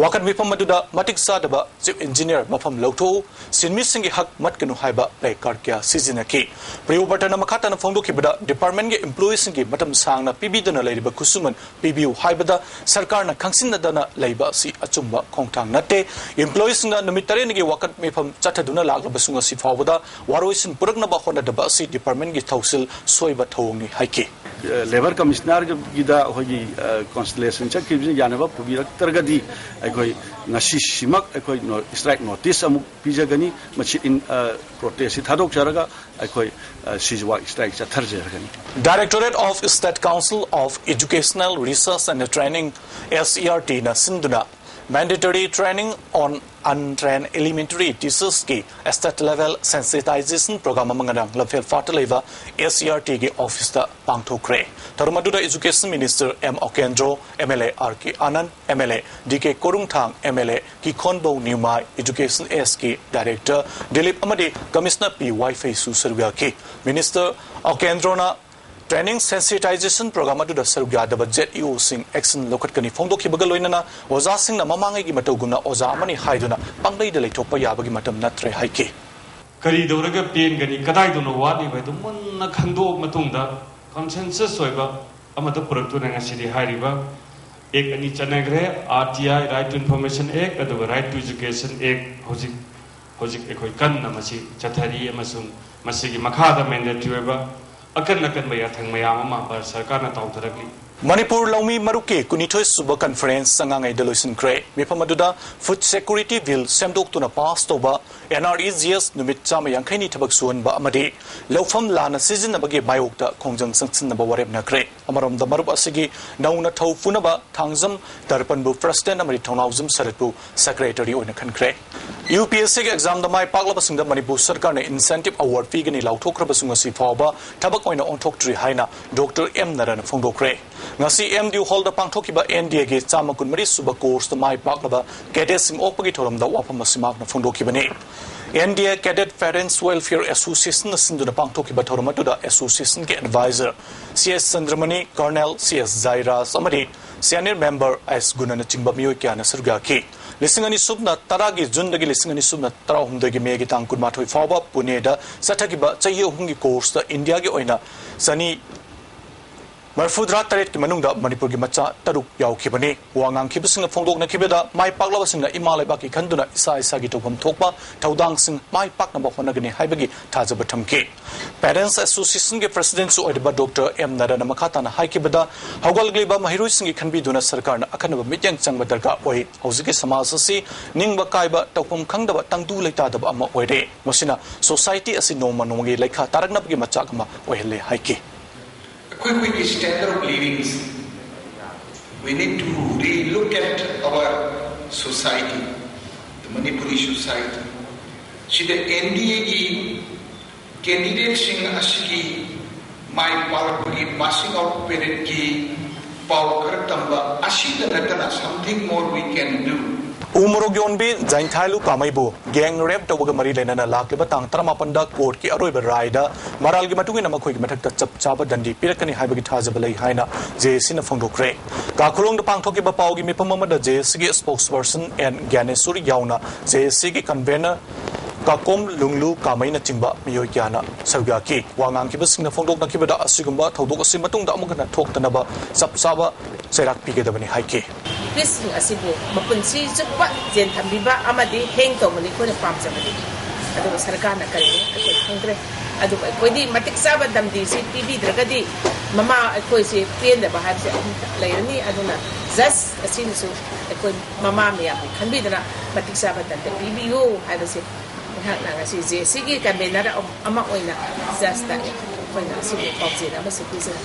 ꯋꯥꯀꯠ ꯃꯤꯐꯝ ꯑꯗꯨꯗ ꯃꯇꯤꯛ ꯆꯥꯗꯕ ꯆꯤꯐ ꯏꯟꯖꯤꯅꯤꯌꯔ ꯃꯐꯝ ꯂꯧꯊꯣꯛꯎ, ꯁꯤꯟꯃꯤꯁꯤꯡꯒꯤ ꯍꯛ ꯃꯠꯀꯅꯨ ꯍꯥꯏꯕ ꯄ꯭ꯂꯦ ꯀꯥꯔꯗ ꯀꯌꯥ ꯁꯤꯖꯤꯟꯅꯈꯤ꯫ ꯄ꯭ꯔꯤꯌꯣꯕꯔꯇꯅ ꯃꯈꯥ ꯇꯥꯅ ꯐꯣꯡꯗꯣꯛꯈꯤꯕꯗ, ꯗꯤꯄꯥꯔꯠꯃꯦꯟꯒꯤ ꯏꯝꯄ꯭ꯂꯣꯌꯤꯁꯤꯡꯒꯤ ꯃꯇꯝ ꯁꯥꯡꯅ ꯄꯤꯕꯤꯗꯅ ꯂꯩꯔꯤꯕ ꯈꯨꯠꯁꯨꯃꯟ ꯄꯤꯕꯤꯌꯨ ꯍꯥꯏꯕꯗ ꯁꯔꯀꯥꯔꯅ ꯈꯪꯁꯤꯟꯅꯗꯅ ꯂꯩꯕ ꯑꯁꯤ ꯑꯆꯨꯝꯕ ꯈꯣꯡꯊꯥꯡ ꯅꯠꯇꯦ꯫ ꯏꯝꯄ꯭ꯂꯣꯌꯤꯁꯤꯡꯅ ꯅꯨꯃꯤꯠ ꯇꯔꯦꯠꯅꯤꯒꯤ ꯋꯥꯀꯠ ꯃꯤꯐꯝ ꯆꯠꯊꯗꯨꯅ ꯂꯥꯛꯂꯕꯁꯨ ꯉꯁꯤ ꯐꯥꯎꯕꯗ ꯋꯥꯔꯣꯏꯁꯤꯟ ꯄꯨꯔꯛꯅꯕ ꯍꯣꯠꯅꯗꯕ ꯑꯁꯤ ꯗꯤꯄꯥꯔꯠꯃꯦꯟꯒꯤ ꯊꯧꯁꯤꯜ ꯁꯣꯏꯕ ꯊꯧꯑꯣꯡꯅꯤ ꯍꯥꯏꯈꯤ꯫ ꯂꯦꯕꯔ ꯀꯃꯤꯁꯅꯔꯒꯤꯗ ꯑꯩꯈꯣꯏꯒꯤ ꯀꯣꯟꯁꯤꯂꯦꯁꯟ ꯆꯠꯈꯤꯕꯁꯤꯅ ꯌꯥꯅꯕ ꯄꯨꯕꯤꯔꯛꯇ꯭ꯔꯒꯗꯤ ꯑꯩꯈꯣꯏ ꯉꯁꯤꯁꯤꯃꯛ ꯑꯩꯈꯣꯏ ꯅꯣ-, ꯁ꯭ꯇ꯭ꯔꯥꯏꯛ ꯅꯣꯇꯤꯁ ꯑꯃꯨꯛ ꯄꯤꯖꯒꯅꯤ꯫ ꯃꯁꯤ ꯏꯟ-, ꯑ, ꯄ꯭ꯔꯣꯇꯦꯁꯁꯤ ꯊꯥꯗꯣꯛꯆꯔꯒ ꯑꯩꯈꯣꯏ, ꯑ, ꯁꯤꯁꯨ ꯋꯥꯛ strike ꯆꯠꯊꯖꯔꯒꯅꯤ꯫ Directorate of State Council of Educational Research and Training, S E R T ꯅ ꯁꯤꯟꯗꯨꯅ Mandatory Training on Untrained Elementary Teachers ꯀꯤ State Level Sensitization Program ꯑꯃ ꯉꯔꯥꯡ ꯂꯝꯐꯦꯜ ꯐꯥꯠꯇ ꯂꯩꯕ S E R T ꯒꯤ ꯑꯣꯐꯤꯁꯇ ꯄꯥꯡꯊꯣꯛꯈ꯭ꯔꯦ꯫ ꯊꯧꯔꯝ ꯑꯗꯨꯗ Education Minister M ꯑꯣꯀꯦꯟꯗ꯭ꯔꯣ, M L A R K Anand, M L A D K ꯀꯣꯔꯨꯡꯊꯥꯡ, M L A ꯀꯤꯈꯣꯟꯕꯧ ꯅ꯭ꯌꯨꯃꯥꯏ, Education S ꯀꯤ Director ꯗꯤꯂꯤꯞ ꯑꯃꯗꯤ Commissioner ꯄꯤ ꯋꯥꯏꯐꯩꯁꯨ ꯁꯔꯨꯛ ꯌꯥꯈꯤ꯫ Minister ꯑꯣꯀꯦꯟꯗ꯭ꯔꯣꯅ training sensitization program ꯑꯗꯨꯗ ꯁꯔꯨꯛ ꯌꯥꯗꯕ Z E O ꯁꯤꯡ action ꯂꯧꯈꯠꯀꯅꯤ ꯐꯣꯡꯗꯣꯛꯈꯤꯕꯒ ꯂꯣꯏꯅꯅ ꯑꯣꯖꯥꯁꯤꯡꯅ ꯃꯃꯥꯡꯉꯩꯒꯤ ꯃꯇꯧꯒꯨꯝꯅ ꯑꯣꯖꯥ ꯑꯃꯅꯤ ꯍꯥꯏꯗꯨꯅ ꯄꯪꯂꯩꯗ ꯂꯩꯊꯣꯛꯄ ꯌꯥꯕꯒꯤ ꯃꯇꯝ ꯅꯠꯇ꯭ꯔꯦ ꯍꯥꯏꯈꯤ꯫ ꯀꯔꯤ ꯇꯧꯔꯒ ꯄꯦꯟꯒꯅꯤ, ꯀꯗꯥꯏꯗꯅꯣ ꯋꯥꯠꯂꯤꯕ ꯍꯥꯏꯗꯨ ꯃꯨꯟꯅ ꯈꯪꯗꯣꯛꯑ ꯃꯇꯨꯡꯗ consensus ꯑꯣꯏꯕ ꯑꯃꯗ ꯄꯨꯔꯛꯇꯨꯅ ꯉꯁꯤꯗꯤ ꯍꯥꯏꯔꯤꯕ ꯑꯦꯛ ꯑꯅꯤ ꯆꯠꯅꯈ꯭ꯔꯦ, R T I, Right to Information Act, ꯑꯗꯨꯒ Right to Education Act꯫ ꯍꯧꯖꯤꯛ, ꯍꯧꯖꯤꯛ ꯑꯩꯈꯣꯏ ꯀꯟꯅ ꯃꯁꯤ ꯆꯠꯊꯔꯤ ꯑꯃꯁꯨꯡ ꯃꯁꯤꯒꯤ ꯃꯈꯥꯗ mandatory ꯑꯣꯏꯕ ꯑꯀꯟ ꯑꯀꯟꯕ ꯌꯥꯊꯪ ꯃꯌꯥꯝ ꯑꯃ ꯚꯥꯔꯠ ꯁꯔꯀꯥꯔꯅ ꯇꯥꯎꯊꯔꯛꯂꯤ꯫ ꯃꯅꯤꯄꯨꯔ ꯂꯧꯃꯤ ꯃꯔꯨꯞꯀꯤ ꯀꯨꯟꯅꯤꯊꯣꯏ ꯁꯨꯕ conference ꯑꯉꯥꯡꯉꯩꯗ ꯂꯣꯏꯁꯤꯟꯈ꯭ꯔꯦ꯫ ꯃꯤꯐꯝ ꯑꯗꯨꯗ Food Security Bill ꯁꯦꯝꯗꯣꯛꯇꯨꯅ pass ꯇꯧꯕ, N R E G S ꯅꯨꯃꯤꯠ ꯆꯥꯝꯃ ꯌꯥꯡꯈꯩꯅꯤ ꯊꯕꯛ ꯁꯨꯍꯟꯕ ꯑꯃꯗꯤ ꯂꯧꯐꯝ ꯂꯥꯟꯅ ꯁꯤꯖꯤꯟꯅꯕꯒꯤ ꯃꯥꯌꯣꯛꯇ ꯈꯣꯡꯖꯪ ꯆꯪꯁꯤꯟꯅꯕ ꯋꯥꯔꯦꯞꯅꯈ꯭ꯔꯦ꯫ ꯑꯃꯔꯣꯝꯗ ꯃꯔꯨꯞ ꯑꯁꯤꯒꯤ ꯅꯧꯅ ꯊꯧ ꯄꯨꯅꯕ ꯊꯥꯡꯖꯝ ꯗꯔꯄꯟꯕꯨ president ꯑꯃꯗꯤ ꯊꯧꯅꯥꯎꯖꯝ ꯁꯔꯠꯄꯨ secretary ꯑꯣꯏꯅ ꯈꯟꯈ꯭ꯔꯦ꯫ U P S C ꯒꯤ exam ꯗ ꯃꯥꯏ ꯄꯥꯛꯂꯕꯁꯤꯡꯗ ꯃꯅꯤꯄꯨꯔ ꯁꯔꯀꯥꯔꯅ incentive award ꯄꯤꯒꯅꯤ ꯂꯥꯎꯊꯣꯛꯈ꯭ꯔꯕꯁꯨ ꯉꯁꯤ ꯐꯥꯎꯕ ꯊꯕꯛ ꯑꯣꯏꯅ ꯑꯣꯟꯊꯣꯛꯇ꯭ꯔꯤ ꯍꯥꯏꯅ Doctor M ꯅꯔꯟ ꯐꯣꯡꯗꯣꯛꯈ꯭ꯔꯦ꯫ ꯉꯁꯤ ꯑꯦꯝ ꯗꯤ ꯌꯨ ꯍꯣꯜꯗ ꯄꯥꯡꯊꯣꯛꯈꯤꯕ ꯑꯦꯟ ꯗꯤ ꯑꯦꯒꯤ ꯆꯥꯝꯃ ꯀꯨꯟꯃꯔꯤ ꯁꯨꯕ ꯀꯣꯔꯁꯇ ꯃꯥꯏ ꯄꯥꯛꯂꯕ ꯀꯦꯗꯦꯠꯁꯤꯡ ꯑꯣꯛꯄꯒꯤ ꯊꯧꯔꯝꯗ ꯋꯥꯐꯝ ꯑꯁꯤꯃꯛꯅ ꯐꯣꯡꯗꯣꯛꯈꯤꯕꯅꯤ꯫ ꯑꯦꯟ ꯗꯤ ꯑꯦ ꯀꯦꯗꯦꯠ ꯄꯦꯔꯦꯟꯠꯁ ꯋꯦꯜꯐꯤꯌꯔ ꯑꯦꯁꯣꯁꯤꯌꯦꯁꯟꯅ ꯁꯤꯟꯗꯨꯅ ꯄꯥꯡꯊꯣꯛꯈꯤꯕ ꯊꯧꯔꯝ ꯑꯗꯨꯗ ꯑꯦꯁꯣꯁꯤꯌꯦꯁꯟꯒꯤ adviser C S ꯆꯟꯗ꯭ꯔꯃꯅꯤ, colonel C S ꯖꯥꯏꯔꯥꯖ ꯑꯃꯗꯤ ꯁꯦꯅꯤꯌꯔ ꯃꯦꯝꯕꯔ ꯑꯦꯁ ꯒꯨꯅꯅꯆꯤꯡꯕ ꯃꯤꯑꯣꯏ ꯀꯌꯥꯅ ꯁꯔꯨꯛ ꯌꯥꯈꯤ꯫ ꯂꯤꯁꯤꯡ ꯑꯅꯤ ꯁꯨꯞꯅ ꯇꯔꯥꯒꯤ ꯖꯨꯟꯗꯒꯤ ꯂꯤꯁꯤꯡ ꯑꯅꯤ ꯁꯨꯞꯅ ꯇꯔꯥꯍꯨꯝꯗꯣꯏꯒꯤ ꯃꯦꯒꯤ ꯇꯥꯡ ꯀꯨꯟꯃꯥꯊꯣꯏ ꯐꯥꯎꯕ ꯄꯨꯅꯦꯗ ꯆꯠꯊꯈꯤꯕ ꯆꯍꯤ ꯑꯍꯨꯝꯒꯤ ꯀꯣꯔꯁꯇ ꯏꯟꯗꯤꯌꯥꯒꯤ ꯑꯣꯏꯅ ꯆꯅꯤ ꯃꯔꯤꯐꯨꯇꯔꯥ ꯇꯔꯦꯠꯀꯤ ꯃꯅꯨꯡꯗ ꯃꯅꯤꯄꯨꯔꯒꯤ ꯃꯆꯥ ꯇꯔꯨꯛ ꯌꯥꯎꯈꯤꯕꯅꯤ꯫ ꯋꯥ ꯉꯥꯡꯈꯤꯕꯁꯤꯡꯅ ꯐꯣꯡꯗꯣꯛꯅꯈꯤꯕꯗ, ꯃꯥꯏ ꯄꯥꯛꯂꯕꯁꯤꯡꯅ ꯏꯃꯥ ꯂꯩꯕꯥꯛꯀꯤ ꯈꯟꯗꯨꯅ ꯏꯁꯥ ꯏꯁꯥꯒꯤ ꯇꯧꯐꯝ ꯊꯣꯛꯄ ꯊꯧꯗꯥꯡꯁꯤꯡ ꯃꯥꯏ ꯄꯥꯛꯅꯕ ꯍꯣꯠꯅꯒꯅꯤ ꯍꯥꯏꯕꯒꯤ ꯊꯥꯖꯕ ꯊꯝꯈꯤ꯫ ꯄꯦꯔꯦꯟꯠꯁ ꯑꯦꯁꯣꯁꯤꯌꯦꯁꯟꯒꯤ ꯄ꯭ꯔꯦꯁꯤꯗꯦꯟꯠꯁꯨ ꯑꯣꯏꯔꯤꯕ ꯗꯣꯛꯇꯔ ꯑꯦꯝ ꯅꯔꯟꯅ ꯃꯈꯥ ꯇꯥꯅ ꯍꯥꯏꯈꯤꯕꯗ, ꯍꯧꯒꯠꯂꯛꯂꯤꯕ ꯃꯍꯩꯔꯣꯏꯁꯤꯡꯒꯤ ꯈꯟꯕꯤꯗꯨꯅ ꯁꯔꯀꯥꯔꯅ ꯑꯈꯟꯅꯕ ꯃꯤꯠꯌꯦꯡ ꯆꯪꯕ ꯗꯔꯀꯥꯔ ꯑꯣꯏ꯫ ꯍꯧꯖꯤꯛꯀꯤ ꯁꯃꯥꯖ ꯑꯁꯤ ꯅꯤꯡꯕ ꯀꯥꯏꯕ, ꯇꯧꯐꯝ ꯈꯪꯗꯕ, ꯇꯪꯗꯨ ꯂꯩꯇꯥꯗꯕ ꯑꯃ ꯑꯣꯏꯔꯦ꯫ ꯃꯁꯤꯅ ꯁꯣꯁꯥꯏꯇꯤ ꯑꯁꯤ ꯅꯣꯡꯃ ꯅꯣꯡꯃꯒꯤ ꯂꯩꯈꯥ ꯇꯥꯔꯛꯅꯕꯒꯤ ꯃꯆꯥꯛ ꯑꯃ ꯑꯣꯏꯍꯜꯂꯦ ꯍꯥꯏꯈꯤ꯫ ꯑꯩꯈꯣꯏꯒꯤ standard of livings, we need to re-look at our society, the Manipuri society. ꯁꯤꯗ ꯑꯦꯟ ꯗꯤ ꯑꯦꯒꯤ ꯀꯦꯟꯗꯤꯗꯦꯠꯁꯤꯡ ꯑꯁꯤꯒꯤ ꯃꯥꯏ ꯄꯥꯛꯂꯛꯄꯒꯤ passing out paradeꯀꯤ ꯄꯥꯎ ꯈꯔ ꯇꯝꯕ ꯑꯁꯤꯗ ꯅꯠꯇꯅ something more we can do. ꯎ ꯃꯣꯔꯣꯛ ꯌꯣꯟꯕꯤ ꯖꯥꯏꯟꯊꯥꯏꯂꯨ ꯀꯥꯃꯩꯕꯨ ꯒꯦꯡ ꯔꯦꯞ ꯇꯧꯕꯒ ꯃꯔꯤ ꯂꯩꯅꯅ ꯂꯥꯛꯂꯤꯕ ꯇꯥꯡ ꯇꯔꯥꯃꯥꯄꯟꯗ ꯀꯣꯔꯠꯀꯤ ꯑꯔꯣꯏꯕ ꯔꯥꯏꯗ ꯃꯔꯥꯜꯒꯤ ꯃꯇꯨꯡ ꯏꯟꯅ ꯃꯈꯣꯏꯒꯤ ꯃꯊꯛꯇ ꯆꯞ ꯆꯥꯕ ꯗꯟꯗꯤ ꯄꯤꯔꯛꯀꯅꯤ ꯍꯥꯏꯕꯒꯤ ꯊꯥꯖꯕ ꯂꯩ ꯍꯥꯏꯅ ꯖꯦ ꯑꯦ ꯁꯤꯅ ꯐꯣꯡꯗꯣꯛꯈ꯭ꯔꯦ꯫ ꯀꯥꯈꯨꯂꯣꯡꯗ ꯄꯥꯡꯊꯣꯛꯈꯤꯕ ꯄꯥꯎꯒꯤ ꯃꯤꯐꯝ ꯑꯃꯗ ꯖꯦ ꯑꯦ ꯁꯤꯒꯤ spokesperson ꯑꯦꯟ ꯒ꯭ꯌꯥꯅꯦꯁꯣꯔꯤ ꯌꯥꯎꯅ ꯖꯦ ꯑꯦ ꯁꯤꯒꯤ convener ꯀꯥꯀꯣꯝ ꯂꯨꯡꯂꯨ ꯀꯥꯃꯩꯅꯆꯤꯡꯕ ꯃꯤꯑꯣꯏ ꯀꯌꯥꯅ ꯁꯔꯨꯛ ꯌꯥꯈꯤ꯫ ꯋꯥ ꯉꯥꯡꯈꯤꯕꯁꯤꯡꯅ ꯐꯣꯡꯗꯣꯛꯅꯈꯤꯕꯗ, ꯑꯁꯤꯒꯨꯝꯕ ꯊꯧꯗꯣꯛ ꯑꯁꯤ ꯃꯇꯨꯡꯗ ꯑꯃꯨꯛ ꯍꯟꯅ ꯊꯣꯛꯇꯅꯕ ꯆꯞ ꯆꯥꯕ ꯆꯩꯔꯥꯛ ꯄꯤꯒꯗꯕꯅꯤ ꯍꯥꯏꯈꯤ꯫ ꯅꯨꯄꯤꯁꯤꯡ ꯑꯁꯤꯕꯨ ꯃꯄꯨꯟꯁꯤ ꯆꯨꯞꯄ ꯖꯦꯜ ꯊꯝꯕꯤꯕ ꯑꯃꯗꯤ ꯍꯦꯡ ꯇꯧꯕꯅꯤ ꯑꯩꯈꯣꯏꯅ ꯄꯥꯝꯖꯕꯗꯤ꯫ ꯑꯗꯨꯕꯨ ꯁꯔꯀꯥꯔꯅ ꯀꯔꯤꯅꯣ ꯑꯩꯈꯣꯏ ꯈꯪꯗ꯭ꯔꯦ꯫ ꯑꯗꯨꯕꯨ ꯑꯩꯈꯣꯏꯗꯤ ꯃꯇꯤꯛ ꯆꯥꯕ ꯗꯟꯗꯤꯁꯤ ꯄꯤꯕꯤꯗ꯭ꯔꯒꯗꯤ ꯃꯃꯥ ꯑꯩꯈꯣꯏꯁꯤ ꯄꯦꯟꯗꯕ ꯍꯥꯏꯕꯁꯦ ꯑꯗꯨꯝ ꯂꯩꯔꯅꯤ꯫ ꯑꯗꯨꯅ ꯖꯁ ꯑꯁꯤꯅꯁꯨ ꯑꯩꯈꯣꯏ ꯃꯃꯥ ꯃꯌꯥꯝꯕꯨ ꯈꯟꯕꯤꯗꯨꯅ ꯃꯇꯤꯛ ꯆꯥꯕ ꯗꯟꯗꯤ ꯄꯤꯕꯤꯌꯨ ꯍꯥꯏꯕꯁꯤ ꯑꯩꯍꯥꯛꯅ ꯉꯁꯤ ꯖꯦ ꯑꯦ ꯁꯤꯒꯤ convener ꯑꯃ ꯑꯣꯏꯅ ꯖꯁꯇ ꯑꯩꯈꯣꯏꯅ ꯑꯁꯤꯒꯨꯝꯕ ꯄꯥꯎꯖꯦꯜ ꯑꯃꯁꯨ ꯄꯤꯖꯔꯤ꯫